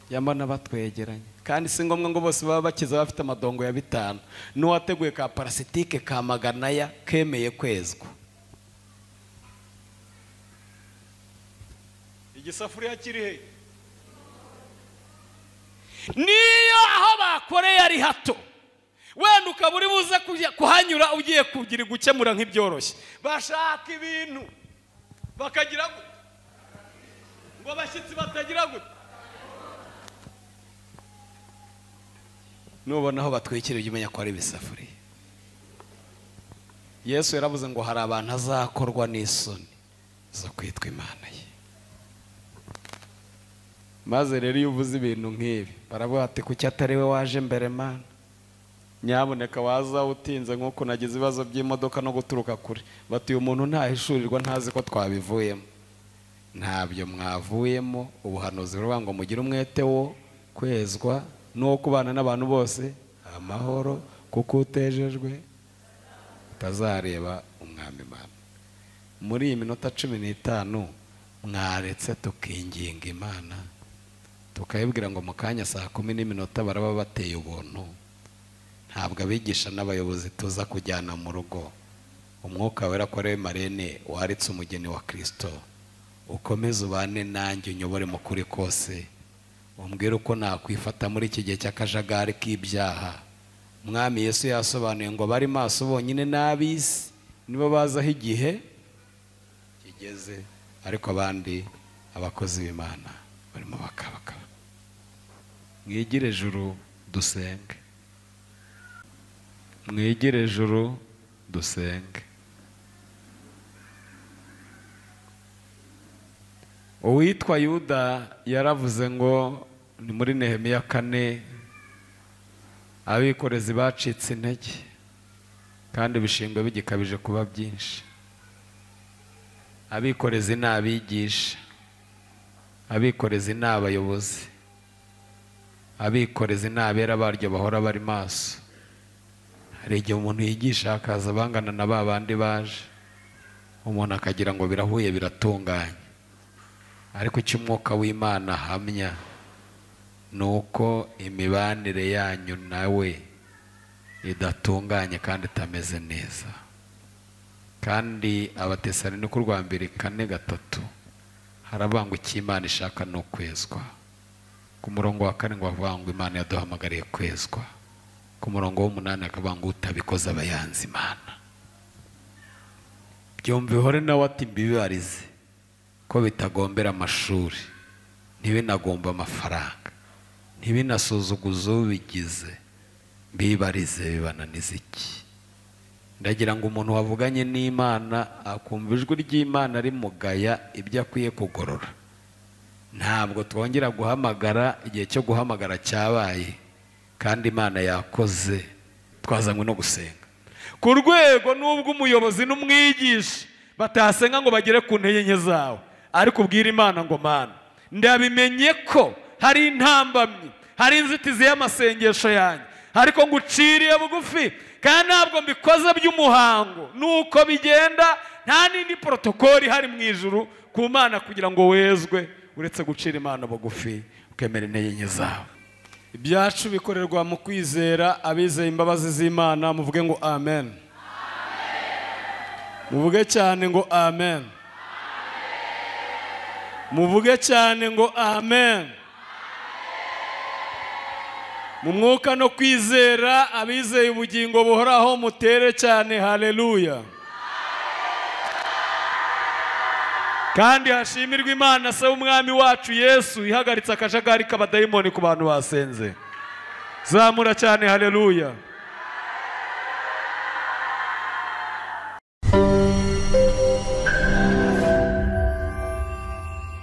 Yambana batwegeranye kandi si ngombwa ngo bose baba bakiza bafite amadongo ya 5, n'uwateguye ka parasitike ka 100 ya kemeye kwezwa. Igisafuriya kiri he? Niyo aho bakoreye ari hato, wenda ukaba uri buze kuhanyura ugiye kugira gukemura nk'ibyoroshye, bashaka ibintu bakagira gute ngo abashyitsi batagira gute. Nubona aho batwikira ujye umenya ko ari ibisafuriya. Yesu yaravuze ngo hari abantu azakorwa n'isoni zo kwitwa Imana ye. Maze rero iyo uvuze ibintu nk'ibi baravuga ati kuki atari we waje mbere Mana? Nyaboneka waza utinze nk'uko nagize ibibazo by'imodoka no guturuka kure, bati uyu muntu ntahishurirwa ntazi ko twabivuyemo. Ntabyo mwavuyemo, ubuhanuzi buravuga ngo mugire umwete wo kwezwa n'uwo kubana n'abantu bose amahoro, kuko utejejwe utazareba umwami Imana. Muri iyi minota 15 mwaretse tukinginga Imana tukayibwira ngo mu kanya saa 10:00 baraba bateye ubuntu. Ntabwo abigisha n'abayobozi tuza kujyana mu rugo. Umwuka wera ko ari marene waritse umugeni wa Kristo, ukomeze ubane nanjye unyobore mu kuri kose, umbwire uko nakwifata muri iki gihe cy'akajagari k'ibyaha. Mwami Yesu yasobanuye ngo bari maso bonyine n'ab'isi nibo bazaho igihe kigeze, ariko abandi abakozi b'Imana barimo bakabakaba. Mwigire juru dusenge, mwigire juru dusenge. Uwitwa Yuda yaravuze ngo ni muri Nehemiya 4 Abikorezi bacitse intege kandi ibishingwe bigikabije kuba byinshi. Abikorezi ni abigisha, abikorezi ni abayobozi, abikorezi ni abera baryo bahora bari maso. Hari igihe umuntu yigisha hakaza bangana na ba bandi baje, umuntu akagira ngo birahuye biratunganye, ariko icyo umwuka w'Imana ahamya ni uko imibanire yanyu nawe idatunganye kandi itameze neza. Kandi Abatesalonike urwa mbere 4:3 haravuga ngo icyo Imana ishaka ni ukwezwa. Ku murongo wa 4 bavuga ngo Imana yaduhamagariye kwezwa. Ku murongo wa 8 akavuga ngo utabikoze aba yanze Imana. Byumva ihore nawe ati mbibarize ko bitagombera amashuri, ntibinagomba amafaranga, ntibinasuzuguze ubigize, mbibarize bibananiza iki? Ndagira ngo umuntu wavuganye n'Imana akumva ijwi ry'Imana rimugaya ibyo akwiye kugorora. Ntabwo twongera guhamagara, igihe cyo guhamagara cyabaye kandi Imana yakoze, twazanywe no gusenga. Ku rwego nubwo umuyobozi n'umwigisha batasenga ngo bagere ku ntege nke zawe, ariko ubwira Imana ngo Mana, ndabimenye ko hari intambamyi, hari inzitizi y'amasengesho yanjye, ariko nguciriye bugufi kandi ntabwo mbikoze by'umuhango, nuko bigenda, nta n'indi protokoli hari mu ijuru ku Mana kugira ngo wezwe, uretse gucira Imana bugufi ukemera intege nke zawe. Ibyacu bikorerwa mu kwizera. Abizeye imbabazi z'Imana muvuge ngo amen. Muvuge cyane ngo amen. Muvuge cyane ngo amen. Mu mwuka no kwizera, abizeye ubugingo buhoraho mutere cyane haleluya. Kandi hashimirwe Imana se w'umwami wacu Yesu ihagaritse akajagari k'abadayimoni ku bantu basenze. Zamura cyane haleluya.